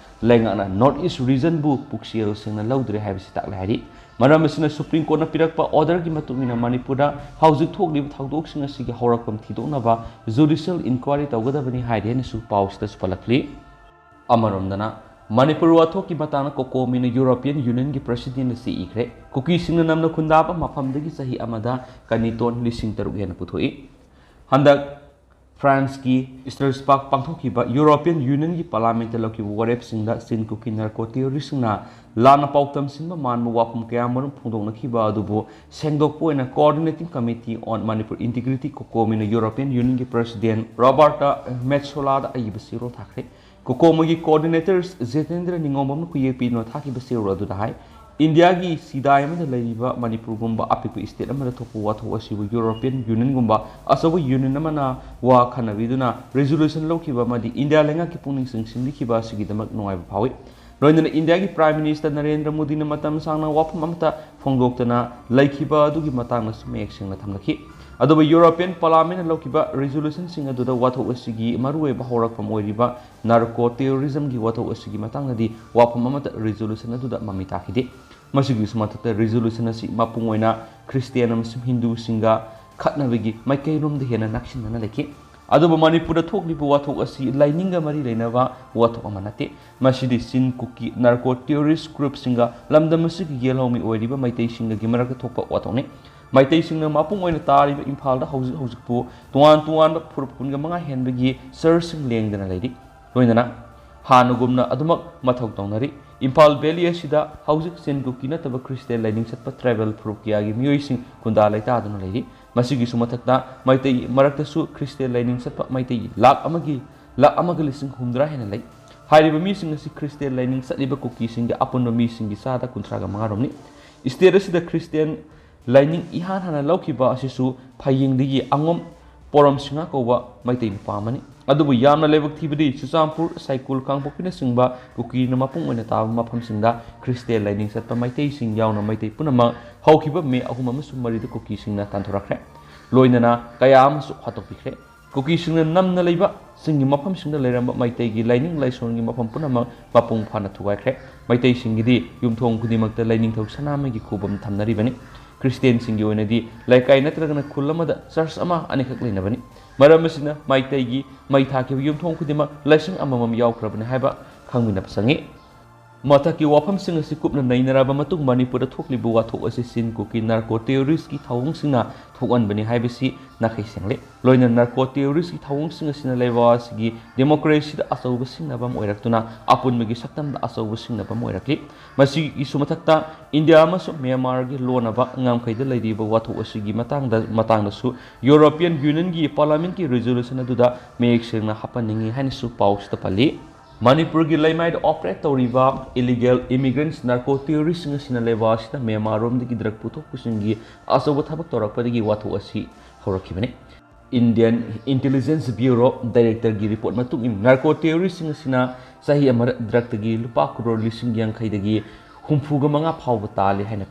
ꯂꯩꯉꯥꯛꯅ North East Regionꯕꯨ ꯄꯨꯛꯆꯦꯜ ꯁꯦꯡꯅ ꯂꯧꯗ꯭ꯔꯦ ꯍꯥꯏꯕꯁꯤ ꯇꯥꯛꯂꯦ ꯍꯥꯏꯔꯤ꯫ ꯃꯔꯝ ꯑꯁꯤꯅ Supreme Courtꯅ ꯄꯤꯔꯛꯄ orderꯒꯤ ꯃꯇꯨꯡ ꯏꯟꯅ ꯃꯅꯤꯄꯨꯔꯗ ꯍꯧꯖꯤꯛ ꯊꯣꯛꯂꯤꯕ ꯊꯧꯗꯣꯛꯁꯤꯡ ꯑꯁꯤꯒꯤ ꯍꯧꯔꯛꯐꯝ ꯊꯤꯗꯣꯛꯅꯕ judicial inquiry ꯇꯧꯒꯗꯕꯅꯤ ꯍꯥꯏꯔꯤ ꯍꯥꯏꯅꯁꯨ ꯄꯥꯎꯁꯤꯗꯁꯨ ꯄꯜꯂꯛꯂꯤ꯫ ꯑꯃꯔꯣꯝꯗꯅ, ꯃꯅꯤꯄꯨꯔ ꯋꯥꯊꯣꯛꯀꯤ ꯃꯇꯥꯡꯗ COCOMIꯅ European Unionꯒꯤ Presidentꯗ ꯆꯦ ꯏꯈ꯭ꯔꯦ꯫ ꯀꯨꯀꯤꯁꯤꯡꯅ ꯅꯝꯅ ꯈꯨꯟꯗꯥꯕ ꯃꯐꯝꯗꯒꯤ ꯆꯍꯤ ꯑꯃꯗ ꯀꯅꯤꯇꯣꯟ ꯂꯤꯁꯤꯡ ꯇꯔꯨꯛ ꯍꯦꯟꯅ ꯄꯨꯊꯣꯛꯏ꯫ ꯍꯟꯗꯛ ꯐ꯭ꯔꯥꯟꯁꯀꯤ ꯁ꯭ꯇ꯭ꯔꯥꯁꯕꯥꯒ ꯄꯥꯡꯊꯣꯛꯈꯤꯕ ꯌꯨꯔꯣꯄꯤꯌꯟ ꯌꯨꯅꯤꯌꯟꯒꯤ ꯄꯥꯔꯂꯥꯃꯦꯟꯠꯇ ꯂꯧꯈꯤꯕ ꯋꯥꯔꯦꯞꯁꯤꯡꯗ ꯆꯤꯟ ꯀꯨꯀꯤ ꯅꯥꯔꯀꯣ ꯇꯦꯔꯣꯔꯤꯁ꯭ꯠꯁꯤꯡꯅ ꯂꯥꯟꯅ ꯄꯥꯎꯗꯝꯁꯤꯟꯕ ꯃꯥꯟꯕ ꯋꯥꯐꯝ ꯀꯌꯥꯃꯔꯨꯝ ꯐꯣꯡꯗꯣꯛꯅꯈꯤꯕ ꯑꯗꯨꯕꯨ ꯁꯦꯡꯗꯣꯛꯄ ꯑꯣꯏꯅ Coordinating Committee on Manipur Integrity, ꯀꯣꯀꯣꯃꯤꯅ ꯌꯨꯔꯣꯄꯤꯌꯟ ꯌꯨꯅꯤꯌꯟꯒꯤ ꯄ꯭ꯔꯁꯤꯗꯦꯟꯠ ꯔꯣꯕꯥꯔꯇꯥ ꯃꯦꯠꯁꯣꯂꯥꯗ ꯑꯏꯕ ꯆꯦꯔꯣꯜ ꯊꯥꯈ꯭ꯔꯦ꯫ ꯀꯣꯀꯣꯃꯤꯒꯤ ꯀꯣꯑꯣꯔꯗꯤꯅꯦꯇꯔ ꯖꯤꯇꯦꯟꯗ꯭ꯔ ꯅꯤꯉꯣꯝꯕꯝꯅ ꯈꯨꯌꯦꯛ ꯄꯤꯗꯨꯅ ꯊꯥꯈꯤꯕ ꯆꯦꯔꯣꯜ ꯑꯗꯨꯗ ꯍꯥꯏ, ꯏꯟꯗꯤꯌꯥꯒꯤ ꯁꯤꯗꯥꯏ ꯑꯃꯗ ꯂꯩꯔꯤꯕ ꯃꯅꯤꯄꯨꯔꯒꯨꯝꯕ ꯑꯄꯤꯛꯄ ꯁ꯭ꯇꯦꯠ ꯑꯃꯗ ꯊꯣꯛꯄ ꯋꯥꯊꯣꯛ ꯑꯁꯤꯕꯨ ꯌꯨꯔꯣꯄꯤꯌꯟ ꯌꯨꯅꯤꯌꯟꯒꯨꯝꯕ ꯑꯆꯧꯕ ꯌꯨꯅꯤꯌꯟ ꯑꯃꯅ ꯋꯥ ꯈꯟꯅꯕꯤꯗꯨꯅ ꯔꯤꯖꯣꯂꯨꯁꯟ ꯂꯧꯈꯤꯕ ꯑꯃꯗꯤ ꯏꯟꯗꯤꯌꯥ ꯂꯩꯉꯥꯛꯀꯤ ꯄꯨꯛꯅꯤꯡ ꯆꯤꯡꯁꯤꯟꯕꯤꯈꯤꯕ ꯑꯁꯤꯒꯤꯗꯃꯛ ꯅꯨꯡꯉꯥꯏꯕ ꯐꯥꯎꯏ꯫ ꯂꯣꯏꯅꯅ ꯏꯟꯗꯤꯌꯥꯒꯤ ꯄ꯭ꯔꯥꯏꯝ ꯃꯤꯅꯤꯁꯇꯔ ꯅꯔꯦꯟꯗ꯭ꯔ ꯃꯣꯗꯤꯅ ꯃꯇꯝ ꯁꯥꯡꯅ ꯋꯥꯐꯝ ꯑꯃꯠꯇ ꯐꯣꯡꯗꯣꯛꯇꯅ ꯂꯩꯈꯤꯕ ꯑꯗꯨꯒꯤ ꯃꯇꯥꯡꯗꯁꯨ ꯃꯌꯦꯛ ꯁꯦꯡꯅ ꯊꯝꯂꯛꯈꯤ꯫ ꯑꯗꯨꯕꯨ ꯌꯨꯔꯣꯄꯤꯌꯟ ꯄꯥꯔꯂꯥꯃꯦꯟꯠꯅ ꯂꯧꯈꯤꯕ ꯔꯤꯖꯣꯂꯨꯁꯟꯁꯤꯡ ꯑꯗꯨꯗ ꯋꯥꯊꯣꯛ ꯑꯁꯤꯒꯤ ꯃꯔꯨꯑꯣꯏꯕ ꯍꯧꯔꯛꯐꯝ ꯑꯣꯏꯔꯤꯕ ꯅꯥꯔꯀꯣ ꯇꯦꯔꯣꯔꯤꯖꯝꯒꯤ ꯋꯥꯊꯣꯛ ꯑꯁꯤꯒꯤ ꯃꯇꯥꯡꯗꯗꯤ ꯋꯥꯐꯝ ꯑꯃꯠꯇ ꯔꯤꯖꯣꯂꯨꯁꯟ ꯑꯗꯨꯗ ꯃꯃꯤ ꯇꯥꯈꯤꯗꯦ꯫ ꯃꯁꯤꯒꯤꯁꯨ ꯃꯊꯛꯇ ꯔꯤꯖꯣꯂꯨꯁꯟ ꯑꯁꯤ ꯃꯄꯨꯡ ꯑꯣꯏꯅ ꯈ꯭ꯔꯤꯁꯇꯤꯌꯥꯟ ꯑꯃꯁꯨꯡ ꯍꯤꯟꯗꯨꯁꯤꯡꯒ ꯈꯠꯅꯕꯒꯤ ꯃꯥꯏꯀꯩꯔꯣꯝꯗ ꯍꯦꯟꯅ ꯅꯛꯁꯤꯟꯅꯅ ꯂꯩꯈꯤ꯫ ꯑꯗꯨꯕꯨ ꯃꯅꯤꯄꯨꯔꯗ ꯊꯣꯛꯂꯤꯕ ꯋꯥꯊꯣꯛ ꯑꯁꯤ ꯂꯥꯏꯅꯤꯡꯒ ꯃꯔꯤ ꯂꯩꯅꯕ ꯋꯥꯊꯣꯛ ꯑꯃ ꯅꯠꯇꯦ꯫ ꯃꯁꯤꯗꯤ ꯆꯤꯟ ꯀꯨꯀꯤ ꯅꯥꯔꯀꯣ ꯇꯦꯔꯣꯔꯤꯁ꯭ꯠ ꯒ꯭ꯔꯨꯞꯁꯤꯡꯒ ꯂꯝꯗꯝ ꯑꯁꯤꯒꯤ ꯌꯦꯜꯍꯧꯃꯤ ꯑꯣꯏꯔꯤꯕ ꯃꯩꯇꯩꯁꯤꯡꯒꯒꯤ ꯃꯔꯛꯇ ꯊꯣꯛꯄ ꯋꯥꯊꯣꯛꯅꯤ꯫ ꯃꯩꯇꯩꯁꯤꯡꯅ ꯃꯄꯨꯡ ꯑꯣꯏꯅ ꯇꯥꯔꯤꯕ ꯏꯝꯐꯥꯜꯗ ꯍꯧꯖꯤꯛ ꯍꯧꯖꯤꯛꯄꯨ ꯇꯣꯉꯥꯟ ꯇꯣꯉꯥꯟꯕ ꯐꯨꯔꯨꯞ ꯀꯨꯟꯒ ꯃꯉꯥ ꯍꯦꯟꯕꯒꯤ ꯆꯔꯆꯁꯤꯡ ꯂꯦꯡꯗꯅ ꯂꯩꯔꯤ꯫ ꯂꯣꯏꯅꯅ ꯍꯥꯟꯅꯒꯨꯝꯅ ꯑꯗꯨꯃꯛ ꯃꯊꯧ ꯇꯧꯅꯔꯤ꯫ ꯏꯝꯐꯥꯜ ꯚꯦꯂꯤ ꯑꯁꯤꯗ ꯍꯧꯖꯤꯛ ꯆꯤꯟ ꯀꯨꯀꯤ ꯅꯠꯇꯕ ꯈ꯭ꯔꯤꯁꯇꯤꯌꯥꯟ ꯂꯥꯏꯅꯤꯡ ꯆꯠꯄ ꯇ꯭ꯔꯥꯏꯕꯦꯜ ꯐꯨꯔꯨꯞ ꯀꯌꯥꯒꯤ ꯃꯤꯑꯣꯏꯁꯤꯡ ꯈꯨꯟꯗꯥ ꯂꯩꯇꯥꯗꯨꯅ ꯂꯩꯔꯤ꯫ ꯃꯁꯤꯒꯤꯁꯨ ꯃꯊꯛꯇ ꯃꯩꯇꯩ ꯃꯔꯛꯇꯁꯨ ꯈ꯭ꯔꯤꯁꯇꯤꯌꯥꯟ ꯂꯥꯏꯅꯤꯡ ꯆꯠꯄ ꯃꯩꯇꯩ ꯂꯥꯈ ꯑꯃꯒꯤ, ꯂꯥꯈ ꯑꯃꯒ ꯂꯤꯁꯤꯡ ꯍꯨꯝꯗ꯭ꯔꯥ ꯍꯦꯟꯅ ꯂꯩ꯫ ꯍꯥꯏꯔꯤꯕ ꯃꯤꯁꯤꯡ ꯑꯁꯤ ꯈ꯭ꯔꯤꯁꯇꯤꯌꯥꯟ ꯂꯥꯏꯅꯤꯡ ꯆꯠꯂꯤꯕ ꯀꯨꯀꯤꯁꯤꯡꯒꯤ ꯑꯄꯨꯟꯕ ꯃꯤꯁꯤꯡꯒꯤ ꯆꯥꯗ ꯀꯨꯟꯊ꯭ꯔꯥꯒ ꯃꯉꯥ ꯔꯣꯝꯅꯤ꯫ ꯁ꯭ꯇꯦꯠ ꯑꯁꯤꯗ ꯈ꯭ꯔꯤꯁꯇꯤꯌꯥꯟ ꯂꯥꯏꯅꯤꯡ ꯏꯍꯥꯟ ꯍꯥꯟꯅ ꯂꯧꯈꯤꯕ ꯑꯁꯤꯁꯨ ꯐꯌꯦꯡꯗꯒꯤ ꯑꯉꯣꯝ ꯄꯣꯔꯣꯝ ꯁꯤꯡꯍꯥ ꯀꯧꯕ ꯃꯩꯇꯩ ꯅꯨꯄꯥ ꯑꯃꯅꯤ꯫ ꯑꯗꯨꯕꯨ ꯌꯥꯝꯅ ꯂꯥꯏꯕꯛ ꯊꯤꯕꯗꯤ ꯆꯨꯔꯆꯥꯟꯄꯨꯔ, ꯁꯥꯏꯀꯨꯜ, ꯀꯥꯡꯄꯣꯛꯄꯤꯅꯆꯤꯡꯕ ꯀꯨꯀꯤꯅ ꯃꯄꯨꯡ ꯑꯣꯏꯅ ꯇꯥꯕ ꯃꯐꯝꯁꯤꯡꯗ ꯈ꯭ꯔꯤꯁꯇꯤꯌꯥꯟ ꯂꯥꯏꯅꯤꯡ ꯆꯠꯄ ꯃꯩꯇꯩꯁꯤꯡ ꯌꯥꯎꯅ ꯃꯩꯇꯩ ꯄꯨꯝꯅꯃꯛ ꯍꯧꯈꯤꯕ ꯃꯦ ꯑꯍꯨꯝ ꯑꯃꯁꯨꯡ ꯃꯔꯤꯗ ꯀꯨꯀꯤꯁꯤꯡꯅ ꯇꯥꯟꯊꯣꯔꯛꯈ꯭ꯔꯦ꯫ ꯂꯣꯏꯅꯅ ꯀꯌꯥ ꯑꯃꯁꯨ ꯍꯥꯠꯇꯣꯛꯄꯤꯈ꯭ꯔꯦ꯫ ꯀꯨꯀꯤꯁꯤꯡꯅ ꯅꯝꯅ ꯂꯩꯕ ꯆꯤꯡꯒꯤ ꯃꯐꯝꯁꯤꯡꯗ ꯂꯩꯔꯝꯕ ꯃꯩꯇꯩꯒꯤ ꯂꯥꯏꯅꯤꯡ ꯂꯥꯏꯁꯣꯟꯒꯤ ꯃꯐꯝ ꯄꯨꯝꯅꯃꯛ ꯃꯄꯨꯡ ꯐꯥꯅ ꯊꯨꯒꯥꯏꯈ꯭ꯔꯦ꯫ ꯃꯩꯇꯩꯁꯤꯡꯒꯤꯗꯤ ꯌꯨꯝꯊꯣꯡ ꯈꯨꯗꯤꯡꯃꯛꯇ ꯂꯥꯏꯅꯤꯡꯊꯧ ꯁꯅꯥꯃꯍꯤꯒꯤ ꯈꯨꯕꯝ ꯊꯝꯅꯔꯤꯕꯅꯤ꯫ ꯈ꯭ꯔꯤꯁꯇꯤꯌꯥꯟꯁꯤꯡꯒꯤ ꯑꯣꯏꯅꯗꯤ ꯂꯩꯀꯥꯏ ꯅꯠꯇ꯭ꯔꯒꯅ ꯈꯨꯜ ꯑꯃꯗ ꯆꯔꯆ ꯑꯃ ꯑꯅꯤꯈꯛ ꯂꯩꯅꯕꯅꯤ꯫ ꯃꯔꯝ ꯑꯁꯤꯅ ꯃꯩꯇꯩꯒꯤ ꯃꯩ ꯊꯥꯈꯤꯕ ꯌꯨꯝꯊꯣꯡ ꯈꯨꯗꯤꯡꯃꯛ ꯂꯥꯏꯁꯪ ꯑꯃꯃꯝ ꯌꯥꯎꯈ꯭ꯔꯕꯅꯤ ꯍꯥꯏꯕ ꯈꯪꯃꯤꯟꯅꯕ ꯆꯪꯏ꯫ ꯃꯊꯛꯀꯤ ꯋꯥꯐꯝꯁꯤꯡ ꯑꯁꯤ ꯀꯨꯞꯅ ꯅꯩꯅꯔꯕ ꯃꯇꯨꯡ ꯃꯅꯤꯄꯨꯔꯗ ꯊꯣꯛꯂꯤꯕ ꯋꯥꯊꯣꯛ ꯑꯁꯤ ꯆꯤꯟ ꯀꯨꯀꯤ ꯅꯥꯔꯀꯣ ꯇꯦꯔꯣꯔꯤꯁꯀꯤ ꯊꯧꯑꯣꯡꯁꯤꯡꯅ ꯊꯣꯛꯍꯟꯕꯅꯤ ꯍꯥꯏꯕꯁꯤ ꯅꯥꯈꯩ ꯁꯦꯡꯂꯦ꯫ ꯂꯣꯏꯅꯅ ꯅꯥꯔꯀꯣ ꯇꯦꯔꯣꯔꯤꯁꯀꯤ ꯊꯧꯑꯣꯡꯁꯤꯡ ꯑꯁꯤꯅ ꯂꯩꯕꯥꯛ ꯑꯁꯤꯒꯤ ꯗꯦꯃꯣꯀ꯭ꯔꯦꯁꯤꯗ ꯑꯆꯧꯕ ꯁꯤꯡꯅꯕ ꯑꯃ ꯑꯣꯏꯔꯛꯇꯨꯅ ꯑꯄꯨꯟꯕꯒꯤ ꯁꯛꯇꯝꯗ ꯑꯆꯧꯕ ꯁꯤꯡꯅꯕ ꯑꯃ ꯑꯣꯏꯔꯛꯂꯤ꯫ ꯃꯁꯤꯒꯤꯁꯨ ꯃꯊꯛꯇ ꯏꯟꯗꯤꯌꯥ ꯑꯃꯁꯨꯡ ꯃ꯭ꯌꯥꯟꯃꯥꯔꯒꯤ ꯂꯣꯟꯅꯕ ꯉꯝꯈꯩꯗ ꯂꯩꯔꯤꯕ ꯋꯥꯊꯣꯛ ꯑꯁꯤꯒꯤ ꯃꯇꯥꯡꯗ, ꯃꯇꯥꯡꯗꯁꯨ ꯌꯨꯔꯣꯄꯤꯌꯟ ꯌꯨꯅꯤꯌꯟꯒꯤ ꯄꯥꯔꯂꯥꯃꯦꯟꯠꯀꯤ ꯔꯤꯖꯣꯂꯨꯁꯟ ꯑꯗꯨꯗ ꯃꯌꯦꯛ ꯁꯦꯡꯅ ꯍꯥꯞꯍꯟꯅꯤꯡꯏ ꯍꯥꯏꯅꯁꯨ ꯄꯥꯎꯁꯤꯗ ꯄꯜꯂꯤ꯫ ꯃꯅꯤꯄꯨꯔꯒꯤ ꯂꯩꯃꯥꯏꯗ ꯑꯣꯄꯔꯦꯠ ꯇꯧꯔꯤꯕ ꯏꯂꯤꯒꯦꯜ ꯏꯃꯤꯒ꯭ꯔꯦꯟꯠꯁ ꯅꯥꯔꯀꯣ ꯇꯦꯔꯣꯔꯤꯁꯁꯤꯡ ꯑꯁꯤꯅ ꯂꯩꯕꯥꯛ ꯑꯁꯤꯗ ꯃ꯭ꯌꯥꯟꯃꯥꯔꯔꯣꯝꯗꯒꯤ ꯗ꯭ꯔꯒ ꯄꯨꯊꯣꯛ ꯄꯨꯁꯤꯟꯒꯤ ꯑꯆꯧꯕ ꯊꯕꯛ ꯇꯧꯔꯛꯄꯗꯒꯤ ꯋꯥꯊꯣꯛ ꯑꯁꯤ ꯍꯧꯔꯛꯈꯤꯕꯅꯤ꯫ ꯏꯟꯗꯤꯌꯟ ꯏꯟꯇꯦꯂꯤꯖꯦꯟꯁ ꯕ꯭ꯌꯨꯔꯣ ꯗꯥꯏꯔꯦꯛꯇꯔꯒꯤ ꯔꯤꯄꯣꯔꯠ ꯃꯇꯨꯡ ꯏꯟꯅ ꯅꯥꯔꯀꯣ ꯇꯦꯔꯣꯔꯤꯁꯁꯤꯡ ꯑꯁꯤꯅ ꯆꯍꯤ ꯑꯃꯗ ꯗ꯭ꯔꯒꯇꯒꯤ ꯂꯨꯄꯥ ꯀ꯭ꯔꯣꯔ ꯂꯤꯁꯤꯡ ꯌꯥꯡꯈꯩꯗꯒꯤ ꯍꯨꯝꯐꯨꯒ ꯃꯉꯥ ꯐꯥꯎꯕ ꯇꯥꯜꯂꯤ ꯍꯥꯏꯅ,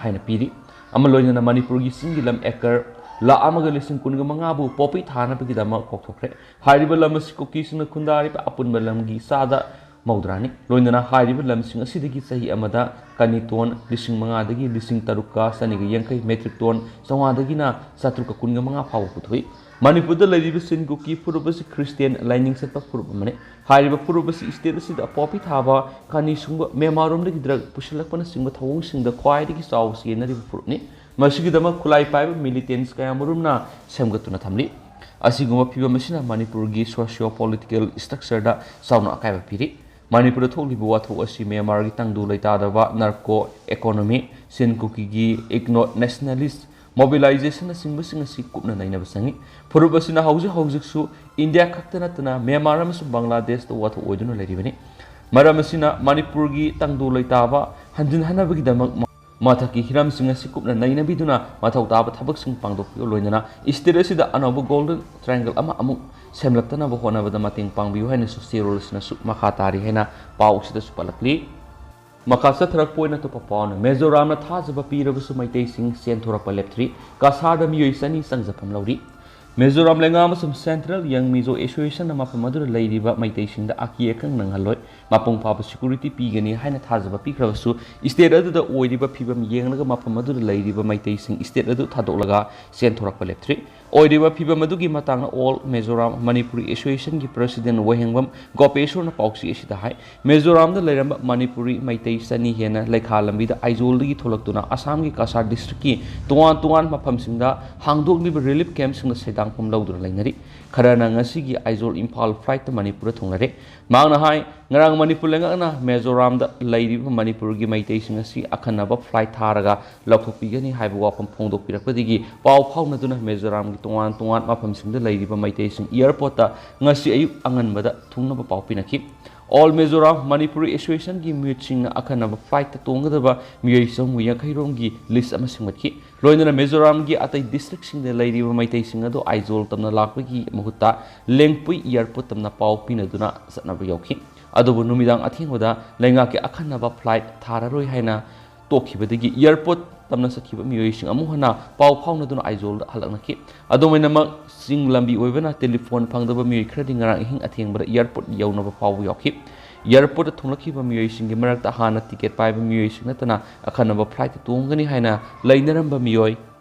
ꯍꯥꯏꯅ ꯄꯤꯔꯤ꯫ ꯑꯃ ꯂꯣꯏꯅꯅ ꯃꯅꯤꯄꯨꯔꯒꯤ ꯆꯤꯡꯒꯤ ꯂꯝ ꯑꯦꯀꯔ ꯂꯥꯈ ꯑꯃꯒ ꯂꯤꯁꯤꯡ ꯀꯨꯟꯒ ꯃꯉꯥꯕꯨ ꯄꯣꯄꯤ ꯊꯥꯅꯕꯒꯤꯗꯃꯛ ꯀꯥꯎꯊꯣꯛꯈ꯭ꯔꯦ꯫ ꯍꯥꯏꯔꯤꯕ ꯂꯝ ꯑꯁꯤ ꯀꯨꯀꯤꯁꯤꯡꯅ ꯈꯨꯟꯗꯥꯔꯤꯕ ꯑꯄꯨꯟꯕ ꯂꯝꯒꯤ ꯆꯥꯗ ꯃꯧꯗ꯭ꯔꯥꯅꯤ꯫ ꯂꯣꯏꯅꯅ ꯍꯥꯏꯔꯤꯕ ꯂꯝꯁꯤꯡ ꯑꯁꯤꯗꯒꯤ ꯆꯍꯤ ꯑꯃꯗ ꯀꯅꯤ ꯇꯣꯟ ꯂꯤꯁꯤꯡ ꯃꯉꯥꯗꯒꯤ ꯂꯤꯁꯤꯡ ꯇꯔꯨꯛꯀ ꯆꯅꯤꯒ ꯌꯥꯡꯈꯩ, ꯃꯦꯇ꯭ꯔꯤꯛ ꯇꯣꯟ ꯆꯥꯝꯃꯉꯥꯗꯒꯤꯅ ꯆꯥꯇ꯭ꯔꯨꯛꯀ ꯀꯨꯟꯒ ꯃꯉꯥ ꯐꯥꯎꯕ ꯄꯨꯊꯣꯛꯏ꯫ ꯃꯅꯤꯄꯨꯔꯗ ꯂꯩꯔꯤꯕ ꯆꯤꯟ ꯀꯨꯀꯤ ꯐꯨꯔꯨꯞ ꯑꯁꯤ ꯈ꯭ꯔꯤꯁꯇꯤꯌꯥꯟ ꯂꯥꯏꯅꯤꯡ ꯆꯠꯄ ꯐꯨꯔꯨꯞ ꯑꯃꯅꯤ꯫ ꯍꯥꯏꯔꯤꯕ ꯐꯨꯔꯨꯞ ꯑꯁꯤ ꯁ꯭ꯇꯦꯠ ꯑꯁꯤꯗ ꯄꯣꯄꯤ ꯊꯥꯕ, ꯈꯥꯅꯤ ꯁꯨꯡꯕ, ꯃ꯭ꯌꯥꯟꯃꯥꯔꯔꯣꯝꯗꯒꯤ ꯗ꯭ꯔꯒ ꯄꯨꯁꯤꯜꯂꯛꯄꯅꯆꯤꯡꯕ ꯊꯧꯑꯣꯡꯁꯤꯡꯗ ꯈ꯭ꯋꯥꯏꯗꯒꯤ ꯆꯥꯎꯕ ꯆꯦꯟꯅꯔꯤꯕ ꯐꯨꯔꯨꯞꯅꯤ꯫ ꯃꯁꯤꯒꯤꯗꯃꯛ ꯈꯨꯠꯂꯥꯏ ꯄꯥꯏꯕ ꯃꯤꯂꯤꯇꯦꯟꯠꯁ ꯀꯌꯥꯃꯔꯨꯝꯅ ꯁꯦꯝꯒꯠꯇꯨꯅ ꯊꯝꯂꯤ꯫ ꯑꯁꯤꯒꯨꯝꯕ ꯐꯤꯕꯝ ꯑꯁꯤꯅ ꯃꯅꯤꯄꯨꯔꯒꯤ socio political structureꯗ ꯆꯥꯎꯅ ꯑꯀꯥꯏꯕ ꯄꯤꯔꯤ꯫ ꯃꯅꯤꯄꯨꯔꯗ ꯊꯣꯛꯂꯤꯕ ꯋꯥꯊꯣꯛ ꯑꯁꯤ ꯃ꯭ꯌꯥꯟꯃꯥꯔꯒꯤ ꯇꯪꯗꯨ ꯂꯩꯇꯥꯗꯕ ꯅꯥꯔꯀꯣ ꯏꯀꯣꯅꯣꯃꯤ, ꯆꯤꯟ ꯀꯨꯀꯤꯒꯤ ꯏꯒꯅꯣ ꯅꯦꯁꯅꯦꯂꯤꯁ ꯃꯣꯕꯤꯂꯥꯏꯖꯦꯁꯟꯅꯆꯤꯡꯕꯁꯤꯡ ꯑꯁꯤ ꯀꯨꯞꯅ ꯅꯩꯅꯕ ꯆꯪꯏ꯫ ꯐꯨꯔꯨꯞ ꯑꯁꯤꯅ ꯍꯧꯖꯤꯛ ꯍꯧꯖꯤꯛꯁꯨ ꯏꯟꯗꯤꯌꯥ ꯈꯛꯇ ꯅꯠꯇꯅ ꯃ꯭ꯌꯥꯟꯃꯥꯔ ꯑꯃꯁꯨꯡ ꯕꯪꯒ꯭ꯂꯥꯗꯦꯁꯇ ꯋꯥꯊꯣꯛ ꯑꯣꯏꯗꯨꯅ ꯂꯩꯔꯤꯕꯅꯤ꯫ ꯃꯔꯝ ꯑꯁꯤꯅ ꯃꯅꯤꯄꯨꯔꯒꯤ ꯇꯪꯗꯨ ꯂꯩꯇꯥꯕ ꯍꯟꯖꯤꯟꯍꯟꯅꯕꯒꯤꯗꯃꯛ ꯃꯊꯛꯀꯤ ꯍꯤꯔꯝꯁꯤꯡ ꯑꯁꯤ ꯀꯨꯞꯅ ꯅꯩꯅꯕꯤꯗꯨꯅ ꯃꯊꯧ ꯇꯥꯕ ꯊꯕꯛꯁꯤꯡ ꯄꯥꯡꯊꯣꯛꯄꯤꯌꯨ, ꯂꯣꯏꯅꯅ ꯁ꯭ꯇꯦꯠ ꯑꯁꯤꯗ ꯑꯅꯧꯕ ꯒꯣꯜꯗꯟ ꯇ꯭ꯔꯥꯏꯡꯒꯜ ꯑꯃ ꯑꯃꯨꯛ ꯁꯦꯝꯂꯛꯇꯅꯕ ꯍꯣꯠꯅꯕꯗ ꯃꯇꯦꯡ ꯄꯥꯡꯕꯤꯌꯨ ꯍꯥꯏꯅꯁꯨ ꯆꯦꯔꯣꯜ ꯑꯁꯤꯅꯁꯨ ꯃꯈꯥ ꯇꯥꯔꯤ ꯍꯥꯏꯅ ꯄꯥꯎ ꯑꯁꯤꯗꯁꯨ ꯄꯜꯂꯛꯂꯤ꯫ ꯃꯈꯥ ꯆꯠꯊꯔꯛꯄ ꯑꯣꯏꯅ ꯑꯇꯣꯞꯄ ꯄꯥꯎꯅ, ꯃꯤꯖꯣꯔꯥꯝꯅ ꯊꯥꯖꯕ ꯄꯤꯔꯕꯁꯨ ꯃꯩꯇꯩꯁꯤꯡ ꯆꯦꯟꯊꯣꯔꯛꯄ ꯂꯦꯞꯇ꯭ꯔꯤ, ꯀꯁꯥꯔꯗ ꯃꯤꯑꯣꯏ ꯆꯅꯤ ꯆꯪꯖꯐꯝ ꯂꯧꯔꯤ꯫ ꯃꯤꯖꯣꯔꯥꯝ ꯂꯩꯉꯥꯛ ꯑꯃꯁꯨꯡ Central Young Mizo Association ꯅ ꯃꯐꯝ ꯑꯗꯨꯗ ꯂꯩꯔꯤꯕ ꯃꯩꯇꯩꯁꯤꯡꯗ ꯑꯀꯤ ꯑꯈꯪ ꯅꯪꯍꯜꯂꯣꯏ, ꯃꯄꯨꯡ ꯐꯥꯕ security ꯄꯤꯒꯅꯤ ꯍꯥꯏꯅ ꯊꯥꯖꯕ ꯄꯤꯈ꯭ꯔꯕꯁꯨ, state ꯑꯗꯨꯗ ꯑꯣꯏꯔꯤꯕ ꯐꯤꯕꯝ ꯌꯦꯡꯂꯒ ꯃꯐꯝ ꯑꯗꯨꯗ ꯂꯩꯔꯤꯕ ꯃꯩꯇꯩꯁꯤꯡ state ꯑꯗꯨ ꯊꯥꯗꯣꯛꯂꯒ ꯆꯦꯟꯊꯣꯔꯛꯄ ꯂꯦꯞꯇ꯭ꯔꯤ꯫ ꯑꯣꯏꯔꯤꯕ ꯐꯤꯕꯝ ꯑꯗꯨꯒꯤ ꯃꯇꯥꯡꯗ All Mizoram Manipuri Association ꯒꯤ President ꯋꯥꯍꯦꯡꯕꯝ ꯒꯣꯄꯦꯁꯣꯔꯅ ꯄꯥꯎꯆꯦ ꯑꯁꯤꯗ ꯍꯥꯏ, ꯃꯤꯖꯣꯔꯥꯝꯗ ꯂꯩꯔꯝꯕ ꯃꯅꯤꯄꯨꯔꯤ ꯃꯩꯇꯩ ꯆꯅꯤ ꯍꯦꯟꯅ ꯂꯩꯈꯥ ꯂꯝꯕꯤꯗ ꯑꯥꯏꯖꯣꯜꯗꯒꯤ ꯊꯣꯛꯂꯛꯇꯨꯅ ꯑꯁꯥꯝꯒꯤ ꯀꯁꯥꯔ district ꯀꯤ ꯇꯣꯉꯥꯟ ꯇꯣꯉꯥꯟꯕ ꯃꯐꯝꯁꯤꯡꯗ ꯍꯥꯡꯗꯣꯛꯂꯤꯕ relief camp ꯁꯤꯡꯗ ꯁꯦꯟꯗꯥꯡꯐꯝ ꯂꯧꯗꯨꯅ ꯂꯩꯅꯔꯤ꯫ ꯈꯔꯅ ꯉꯁꯤꯒꯤ ꯑꯥꯏꯖꯣꯜ ꯏꯝꯐꯥꯜ flight ꯇ ꯃꯅꯤꯄꯨꯔꯗ ꯊꯨꯡꯂꯔꯦ꯫ ꯃꯍꯥꯛꯅ ꯍꯥꯏ, ꯉꯔꯥꯡ ꯃꯅꯤꯄꯨꯔ ꯂꯩꯉꯥꯛꯅ ꯃꯤꯖꯣꯔꯥꯝꯗ ꯂꯩꯔꯤꯕ ꯃꯅꯤꯄꯨꯔꯒꯤ ꯃꯩꯇꯩꯁꯤꯡ ꯑꯁꯤ ꯑꯈꯟꯅꯕ flight ꯊꯥꯔꯒ ꯂꯧꯊꯣꯛꯄꯤꯒꯅꯤ ꯍꯥꯏꯕ ꯋꯥꯐꯝ ꯐꯣꯡꯗꯣꯛꯄꯤꯔꯛꯄꯗꯒꯤ ꯄꯥꯎ ꯐꯥꯎꯅꯗꯨꯅ ꯃꯤꯖꯣꯔꯥꯝꯒꯤ ꯇꯣꯉꯥꯟ ꯇꯣꯉꯥꯟ ꯃꯐꯝꯁꯤꯡꯗ ꯂꯩꯔꯤꯕ ꯃꯩꯇꯩꯁꯤꯡ airport ꯇ ꯉꯁꯤ ꯑꯌꯨꯛ ꯑꯉꯟꯕꯗ ꯊꯨꯡꯅꯕ ꯄꯥꯎ ꯄꯤꯅꯈꯤ꯫ All Mizoram Manipuri Association ꯒꯤ ꯃꯤꯍꯨꯠꯁꯤꯡꯅ ꯑꯈꯟꯅꯕ flight ꯇ ꯇꯣꯡꯒꯗꯕ ꯃꯤꯑꯣꯏ ꯆꯍꯨꯝ ꯌꯥꯡꯈꯩ ꯔꯣꯝꯒꯤ list ꯑꯃ ꯁꯦꯝꯒꯠꯈꯤ꯫ ꯂꯣꯏꯅꯅ ꯃꯤꯖꯣꯔꯥꯝꯒꯤ ꯑꯇꯩ district ꯁꯤꯡꯗ ꯂꯩꯔꯤꯕ ꯃꯩꯇꯩꯁꯤꯡ ꯑꯗꯨ ꯑꯥꯏꯖꯣꯜ ꯇꯝꯅ ꯂꯥꯛꯄꯒꯤ ꯃꯍꯨꯠꯇ ꯂꯦꯡꯄꯨꯏ airport ꯇꯝꯅ ꯄꯥꯎ ꯄꯤꯅꯗꯨꯅ ꯆꯠꯅꯕ ꯌꯥꯎꯈꯤ꯫ ꯑꯗꯨꯕꯨ ꯅꯨꯃꯤꯗꯥꯡ ꯑꯊꯦꯡꯕꯗ ꯂꯩꯉꯥꯛꯀꯤ ꯑꯈꯟꯅꯕ flight ꯊꯥꯔꯔꯣꯏ ꯍꯥꯏꯅ ꯇꯣꯛꯈꯤꯕꯗꯒꯤ airport ꯇꯝꯅ ꯆꯠꯈꯤꯕ ꯃꯤꯑꯣꯏꯁꯤꯡ ꯑꯃꯨꯛ ꯍꯟꯅ ꯄꯥꯎ ꯐꯥꯎꯅꯗꯨꯅ ꯑꯥꯏꯖꯣꯜꯗ ꯍꯜꯂꯛꯅꯈꯤ꯫ ꯑꯗꯨꯝ ꯑꯣꯏꯅꯃꯛ, ꯆꯤꯡ ꯂꯝꯕꯤ ꯑꯣꯏꯕꯅ telephone ꯐꯪꯗꯕ ꯃꯤꯑꯣꯏ ꯈꯔꯗꯤ ꯉꯔꯥꯡ ꯑꯍꯤꯡ ꯑꯊꯦꯡꯕꯗ airport ꯌꯧꯅꯕ ꯐꯥꯎꯕ ꯌꯥꯎꯈꯤ꯫ Airport ꯇ ꯊꯨꯡꯂꯛꯈꯤꯕ ꯃꯤꯑꯣꯏꯁꯤꯡꯒꯤ ꯃꯔꯛꯇ ꯍꯥꯟꯅ ticket ꯄꯥꯏꯕ ꯃꯤꯑꯣꯏꯁꯤꯡ ꯅꯠꯇꯅ ꯑꯈꯟꯅꯕ flight ꯇ ꯇꯣꯡꯒꯅꯤ ꯍꯥꯏꯅ ꯂꯩꯅꯔꯝꯕ ꯃꯤꯑꯣꯏ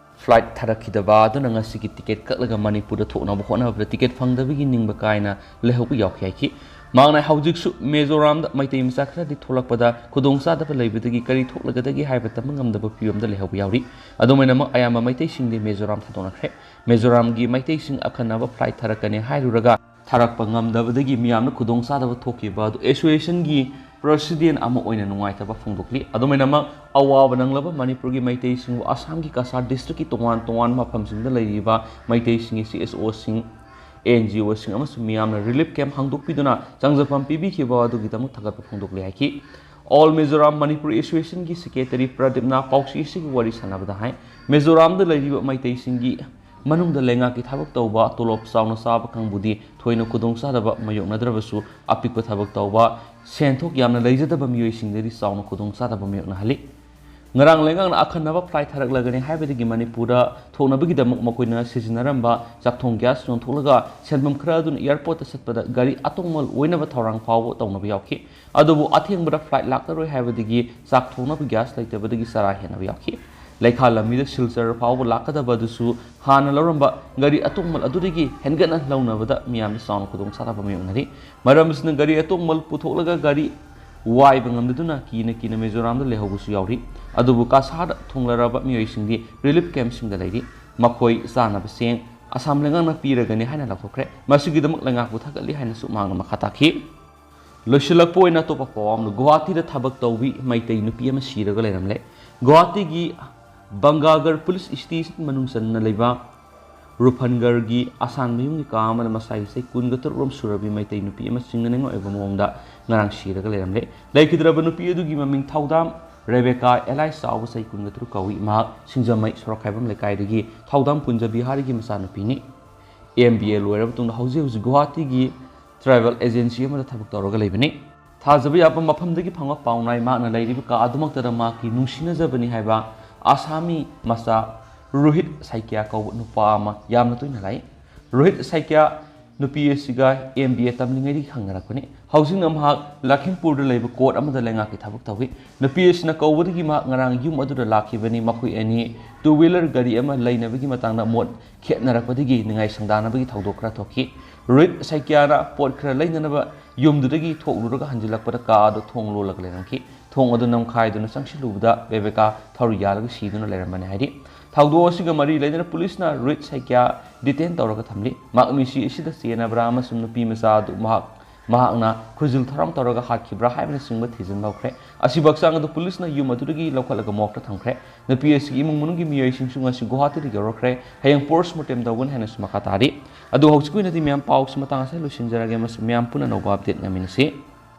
flight ꯊꯥꯔꯛꯈꯤꯗꯕ ꯑꯗꯨꯅ ꯉꯁꯤꯒꯤ ticket ꯀꯛꯂꯒ ꯃꯅꯤꯄꯨꯔꯗ ꯊꯣꯛꯅꯕ ꯍꯣꯠꯅꯕꯗ ticket ꯐꯪꯗꯕꯒꯤ ꯅꯤꯡꯕ ꯀꯥꯏꯅ ꯂꯩꯍꯧꯕ ꯌꯥꯎꯈꯤ ꯍꯥꯏꯈꯤ꯫ ꯃꯍꯥꯛꯅ ꯍꯧꯖꯤꯛꯁꯨ ꯃꯤꯖꯣꯔꯥꯝꯗ ꯃꯩꯇꯩ ꯃꯆꯥ ꯈꯔꯗꯤ ꯊꯣꯛꯂꯛꯄꯗ ꯈꯨꯗꯣꯡꯆꯥꯗꯕ ꯂꯩꯕꯗꯒꯤ ꯀꯔꯤ ꯊꯣꯛꯂꯒꯗꯒꯦ ꯍꯥꯏꯕ ꯇꯝꯕ ꯉꯝꯗꯕ ꯐꯤꯕꯝꯗ ꯂꯩꯍꯧꯕ ꯌꯥꯎꯔꯤ꯫ ꯑꯗꯨꯝ ꯑꯣꯏꯅꯃꯛ, ꯑꯌꯥꯝꯕ ꯃꯩꯇꯩꯁꯤꯡꯗꯤ ꯃꯤꯖꯣꯔꯥꯝ ꯊꯥꯗꯣꯛꯅꯈ꯭ꯔꯦ꯫ ꯃꯤꯖꯣꯔꯥꯝꯒꯤ ꯃꯩꯇꯩꯁꯤꯡ ꯑꯈꯟꯅꯕ flight ꯊꯥꯔꯛꯀꯅꯤ ꯍꯥꯏꯔꯨꯔꯒ ꯊꯥꯔꯛꯄ ꯉꯝꯗꯕꯗꯒꯤ ꯃꯤꯌꯥꯝꯅ ꯈꯨꯗꯣꯡꯆꯥꯗꯕ ꯊꯣꯛꯈꯤꯕ ꯑꯗꯨ association ꯒꯤ president ꯑꯃ ꯑꯣꯏꯅ ꯅꯨꯡꯉꯥꯏꯇꯕ ꯐꯣꯡꯗꯣꯛꯂꯤ꯫ ꯑꯗꯨꯝ ꯑꯣꯏꯅꯃꯛ, ꯑꯋꯥꯕ ꯅꯪꯂꯕ ꯃꯅꯤꯄꯨꯔꯒꯤ ꯃꯩꯇꯩꯁꯤꯡꯕꯨ ꯑꯁꯥꯝꯒꯤ ꯀꯁꯥꯔ district ꯀꯤ ꯇꯣꯉꯥꯟ ꯇꯣꯉꯥꯟꯕ ꯃꯐꯝꯁꯤꯡꯗ ꯂꯩꯔꯤꯕ ꯃꯩꯇꯩꯁꯤꯡꯒꯤ C S O ꯁꯤꯡ, N G O ꯁꯤꯡ ꯑꯃꯁꯨꯡ ꯃꯤꯌꯥꯝꯅ relief camp ꯍꯥꯡꯗꯣꯛꯄꯤꯗꯨꯅ ꯆꯪꯖꯐꯝ ꯄꯤꯕꯤꯈꯤꯕ ꯑꯗꯨꯒꯤꯗꯃꯛ ꯊꯥꯒꯠꯄ ꯐꯣꯡꯗꯣꯛꯂꯤ ꯍꯥꯏꯈꯤ꯫ All Mizoram Manipuri Association ꯒꯤ secretary ꯄ꯭ꯔꯗꯤꯞꯅ ꯄꯥꯎꯆꯦꯁꯤꯒꯤ ꯋꯥꯔꯤ ꯁꯥꯟꯅꯕꯗ ꯍꯥꯏ, ꯃꯤꯖꯣꯔꯥꯝꯗ ꯂꯩꯔꯤꯕ ꯃꯩꯇꯩꯁꯤꯡꯒꯤ ꯃꯅꯨꯡꯗ ꯂꯩꯉꯥꯛꯀꯤ ꯊꯕꯛ ꯇꯧꯕ, ꯇꯣꯂꯣꯞ ꯆꯥꯎꯅ ꯆꯥꯕ ꯀꯥꯡꯕꯨꯗꯤ ꯊꯣꯏꯅ ꯈꯨꯗꯣꯡꯆꯥꯗꯕ ꯃꯥꯌꯣꯛꯅꯗ꯭ꯔꯕꯁꯨ, ꯑꯄꯤꯛꯄ ꯊꯕꯛ ꯇꯧꯕ, ꯁꯦꯟꯊꯣꯛ ꯌꯥꯝꯅ ꯂꯩꯖꯗꯕ ꯃꯤꯑꯣꯏꯁꯤꯡꯗꯗꯤ ꯆꯥꯎꯅ ꯈꯨꯗꯣꯡꯆꯥꯗꯕ ꯃꯥꯌꯣꯛꯅꯍꯜꯂꯤ꯫ ꯉꯔꯥꯡ ꯂꯩꯉꯥꯛꯅ ꯑꯈꯟꯅꯕ flight ꯊꯥꯔꯛꯂꯒꯅꯤ ꯍꯥꯏꯕꯗꯒꯤ ꯃꯅꯤꯄꯨꯔꯗ ꯊꯣꯛꯅꯕꯒꯤꯗꯃꯛ ꯃꯈꯣꯏꯅ ꯁꯤꯖꯤꯟꯅꯔꯝꯕ ꯆꯥꯛꯊꯣꯡ gas ꯌꯣꯟꯊꯣꯛꯂꯒ ꯁꯦꯟꯐꯝ ꯈꯔ ꯑꯗꯨꯅ airportꯇ ꯆꯠꯄꯗ ꯒꯥꯔꯤ ꯑꯇꯣꯡꯕ ꯑꯣꯏꯅꯕ ꯊꯧꯔꯥꯡ ꯐꯥꯎꯕ ꯇꯧꯅꯕ ꯌꯥꯎꯈꯤ꯫ ꯑꯗꯨꯕꯨ ꯑꯊꯦꯡꯕꯗ flight ꯂꯥꯛꯂꯔꯣꯏ ꯍꯥꯏꯕꯗꯒꯤ ꯆꯥꯛ ꯊꯣꯡꯅꯕ gas ꯂꯩꯇꯕꯗꯒꯤ ꯆꯔꯥ ꯍꯦꯟꯅꯕ ꯌꯥꯎꯈꯤ꯫ ꯂꯩꯈꯥ ꯂꯝꯕꯤꯗ ꯁꯤꯜꯆꯔ ꯐꯥꯎꯕ ꯂꯥꯛꯀꯗꯕ ꯑꯗꯨꯁꯨ ꯍꯥꯟꯅ ꯂꯧꯔꯝꯕ ꯒꯥꯔꯤ ꯑꯇꯣꯡꯕ ꯑꯗꯨꯗꯒꯤ ꯍꯦꯟꯒꯠꯅ ꯂꯧꯅꯕꯗ ꯃꯤꯌꯥꯝꯗ ꯆꯥꯎꯅ ꯈꯨꯗꯣꯡꯆꯥꯗꯕ ꯃꯥꯌꯣꯛꯅꯔꯤ꯫ ꯃꯔꯝ ꯑꯁꯤꯅ ꯒꯥꯔꯤ ꯑꯇꯣꯡꯕ ꯄꯨꯊꯣꯛꯂꯒ ꯒꯥꯔꯤ ꯋꯥꯏꯕ ꯉꯝꯗꯗꯨꯅ ꯀꯤꯅ ꯀꯤꯅ ꯃꯤꯖꯣꯔꯥꯝꯗ ꯂꯩꯍꯧꯕꯁꯨ ꯌꯥꯎꯔꯤ꯫ ꯑꯗꯨꯕꯨ ꯀꯁꯥꯗ ꯊꯨꯡꯂꯔꯕ ꯃꯤꯑꯣꯏꯁꯤꯡꯗꯤ relief campꯁꯤꯡꯗ ꯂꯩꯔꯤ꯫ ꯃꯈꯣꯏ ꯆꯥꯅꯕ ꯆꯦꯡ ꯑꯁꯥꯝ ꯂꯩꯉꯥꯛꯅ ꯄꯤꯔꯒꯅꯤ ꯍꯥꯏꯅ ꯂꯥꯎꯊꯣꯛꯈ꯭ꯔꯦ꯫ ꯃꯁꯤꯒꯤꯗꯃꯛ ꯂꯩꯉꯥꯛꯄꯨ ꯊꯥꯒꯠꯂꯤ ꯍꯥꯏꯅꯁꯨ ꯃꯍꯥꯛꯅ ꯃꯈꯥ ꯇꯥꯈꯤ꯫ ꯂꯣꯏꯁꯤꯜꯂꯛꯄ ꯑꯣꯏꯅ ꯑꯇꯣꯞꯄ ꯄꯥꯎ ꯑꯃꯅ, ꯒꯨꯋꯥꯍꯥꯇꯤꯗ ꯊꯕꯛ ꯇꯧꯕꯤ ꯃꯩꯇꯩ ꯅꯨꯄꯤ ꯑꯃ ꯁꯤꯔꯒ ꯂꯩꯔꯝꯂꯦ꯫ ꯒꯨꯋꯥꯍꯥꯇꯤꯒꯤ ꯕꯪꯒꯥꯒꯔ police station ꯃꯅꯨꯡ ꯆꯟꯅ ꯂꯩꯕ ꯔꯨꯐꯟꯒꯔꯒꯤ ꯑꯁꯥꯟꯕ ꯌꯨꯝꯒꯤ ꯀꯥ ꯑꯃꯗ ꯃꯁꯥꯒꯤ ꯆꯍꯤ ꯀꯨꯟꯒ ꯇꯔꯨꯛ ꯔꯣꯝ ꯁꯨꯔꯕꯤ ꯃꯩꯇꯩ ꯅꯨꯄꯤ ꯑꯃ ꯆꯤꯡꯅꯅꯤꯡꯉꯥꯏ ꯑꯣꯏꯕ ꯃꯑꯣꯡꯗ ꯉꯔꯥꯡ ꯁꯤꯔꯒ ꯂꯩꯔꯝꯂꯦ꯫ ꯂꯩꯈꯤꯗ꯭ꯔꯕ ꯅꯨꯄꯤ ꯑꯗꯨꯒꯤ ꯃꯃꯤꯡ ꯊꯧꯗꯥꯝ ꯔꯦꯕꯦꯀꯥ ꯑꯦꯂꯥꯏꯁ ꯆꯥꯎꯕ, ꯆꯍꯤ ꯀꯨꯟꯒ ꯇꯔꯨꯛ ꯀꯧꯏ꯫ ꯃꯍꯥꯛ ꯁꯤꯡꯖꯃꯩ ꯁꯣꯔꯣꯛꯈꯥꯏꯕꯝ ꯂꯩꯀꯥꯏꯗꯒꯤ ꯊꯧꯗꯥꯝ ꯀꯨꯟꯖ ꯕꯤꯍꯥꯔꯤꯒꯤ ꯃꯆꯥꯅꯨꯄꯤꯅꯤ꯫ M B A ꯂꯣꯏꯔꯕ ꯃꯇꯨꯡꯗ ꯍꯧꯖꯤꯛ ꯍꯧꯖꯤꯛ ꯒꯨꯋꯥꯍꯥꯇꯤꯒꯤ travel agency ꯑꯃꯗ ꯊꯕꯛ ꯇꯧꯔꯒ ꯂꯩꯕꯅꯤ꯫ ꯊꯥꯖꯕ ꯌꯥꯕ ꯃꯐꯝꯗꯒꯤ ꯐꯪꯕ ꯄꯥꯎꯅꯥꯏ, ꯃꯍꯥꯛꯅ ꯂꯩꯔꯤꯕ ꯀꯥ ꯑꯗꯨꯃꯛꯇꯗ ꯃꯍꯥꯛꯀꯤ ꯅꯨꯡꯁꯤꯅꯖꯕꯅꯤ ꯍꯥꯏꯕ ꯑꯁꯥꯃꯤ ꯃꯆꯥ ꯔꯣꯍꯤꯠ ꯁꯥꯏꯀ꯭ꯌꯥ ꯀꯧꯕ ꯅꯨꯄꯥ ꯑꯃ ꯌꯥꯝꯅ ꯇꯣꯏꯅ ꯂꯥꯛꯏ꯫ ꯔꯣꯍꯤꯠ ꯁꯥꯏꯀ꯭ꯌꯥ ꯅꯨꯄꯤ ꯑꯁꯤꯒ M B A ꯇꯝꯂꯤꯉꯩꯗꯒꯤ ꯈꯪꯅꯔꯛꯄꯅꯤ꯫ ꯍꯧꯖꯤꯛꯅ ꯃꯍꯥꯛ ꯂꯈꯤꯝꯄꯨꯔꯗ ꯂꯩꯕ court ꯑꯃꯗ ꯂꯩꯉꯥꯛꯀꯤ ꯊꯕꯛ ꯇꯧꯏ꯫ ꯅꯨꯄꯤ ꯑꯁꯤꯅ ꯀꯧꯕꯗꯒꯤ ꯃꯍꯥꯛ ꯉꯔꯥꯡ ꯌꯨꯝ ꯑꯗꯨꯗ ꯂꯥꯛꯈꯤꯕꯅꯤ꯫ ꯃꯈꯣꯏ ꯑꯅꯤ two wheeler ꯒꯥꯔꯤ ꯑꯃ ꯂꯩꯅꯕꯒꯤ ꯃꯇꯥꯡꯗ ꯃꯣꯠ ꯈꯦꯠꯅꯔꯛꯄꯗꯒꯤ ꯅꯤꯡꯉꯥꯏ ꯁꯪꯗꯥꯅꯕꯒꯤ ꯊꯧꯗꯣꯛ ꯈꯔ ꯊꯣꯛꯈꯤ꯫ ꯔꯣꯍꯤꯠ ꯁꯥꯏꯀ꯭ꯌꯥꯅ ꯄꯣꯠ ꯈꯔ ꯂꯩꯅꯅꯕ ꯌꯨꯝꯗꯨꯗꯒꯤ ꯊꯣꯛꯂꯨꯔꯒ ꯍꯟꯖꯤꯜꯂꯛꯄꯗ ꯀꯥ ꯑꯗꯨ ꯊꯣꯡ ꯂꯣꯜꯂꯒ ꯂꯩꯔꯝꯈꯤ꯫ ꯊꯣꯡ ꯑꯗꯨ ꯅꯝꯈꯥꯏꯗꯨꯅ ꯆꯪꯁꯤꯜꯂꯨꯕꯗ ꯔꯦꯕꯦꯀꯥ ꯊꯧꯔꯤ ꯌꯥꯜꯂꯒ ꯁꯤꯗꯨꯅ ꯂꯩꯔꯝꯕꯅꯤ ꯍꯥꯏꯔꯤ꯫ ꯊꯧꯗꯣꯛ ꯑꯁꯤꯒ ꯃꯔꯤ ꯂꯩꯅꯅ ꯄꯨꯂꯤꯁꯅ ꯔꯣꯍꯤꯠ ꯁꯥꯏꯀ꯭ꯌꯥ detain ꯇꯧꯔꯒ ꯊꯝꯂꯤ꯫ ꯃꯍꯥꯛ ꯃꯤꯁꯤ ꯑꯁꯤꯗ ꯆꯦꯟꯅꯕ꯭ꯔꯥ ꯑꯃꯁꯨꯡ ꯅꯨꯄꯤ ꯃꯆꯥ ꯑꯗꯨ ꯃꯍꯥꯛ, ꯃꯍꯥꯛꯅ ꯈꯨꯖꯤꯜ ꯊꯧꯔꯥꯡ ꯇꯧꯔꯒ ꯍꯥꯠꯈꯤꯕ꯭ꯔꯥ ꯍꯥꯏꯕꯅꯆꯤꯡꯕ ꯊꯤꯖꯤꯟꯕ ꯍꯧꯈ꯭ꯔꯦ꯫ ꯑꯁꯤꯕꯨ ꯍꯛꯆꯥꯡ ꯑꯗꯨ ꯄꯨꯂꯤꯁꯅ ꯌꯨꯝ ꯑꯗꯨꯗꯒꯤ ꯂꯧꯈꯠꯂꯒ ꯃꯣꯔꯒꯇ ꯊꯝꯈ꯭ꯔꯦ꯫ ꯅꯨꯄꯤ ꯑꯁꯤꯒꯤ ꯏꯃꯨꯡ ꯃꯅꯨꯡꯒꯤ ꯃꯤꯑꯣꯏꯁꯤꯡꯁꯨ ꯉꯁꯤ ꯒꯨꯋꯥꯍꯥꯇꯤꯗ ꯌꯧꯔꯛꯈ꯭ꯔꯦ꯫ ꯍꯌꯦꯡ post mortem ꯇꯧꯒꯅꯤ ꯍꯥꯏꯅꯁꯨ ꯃꯈꯥ ꯇꯥꯔꯤ꯫ ꯑꯗꯨ ꯍꯧꯖꯤꯛꯀꯤ ꯑꯣꯏꯅꯗꯤ ꯃꯌꯥꯝ ꯄꯥꯎꯁꯤ ꯃꯇꯥꯡ ꯑꯁꯤꯗ ꯂꯣꯏꯁꯤꯟꯖꯔꯒꯦ ꯑꯃꯁꯨꯡ ꯃꯌꯥꯝ ꯄꯨꯟꯅ ꯑꯅꯧꯕ update ꯉꯥꯏꯃꯤꯟꯅꯁꯤ꯫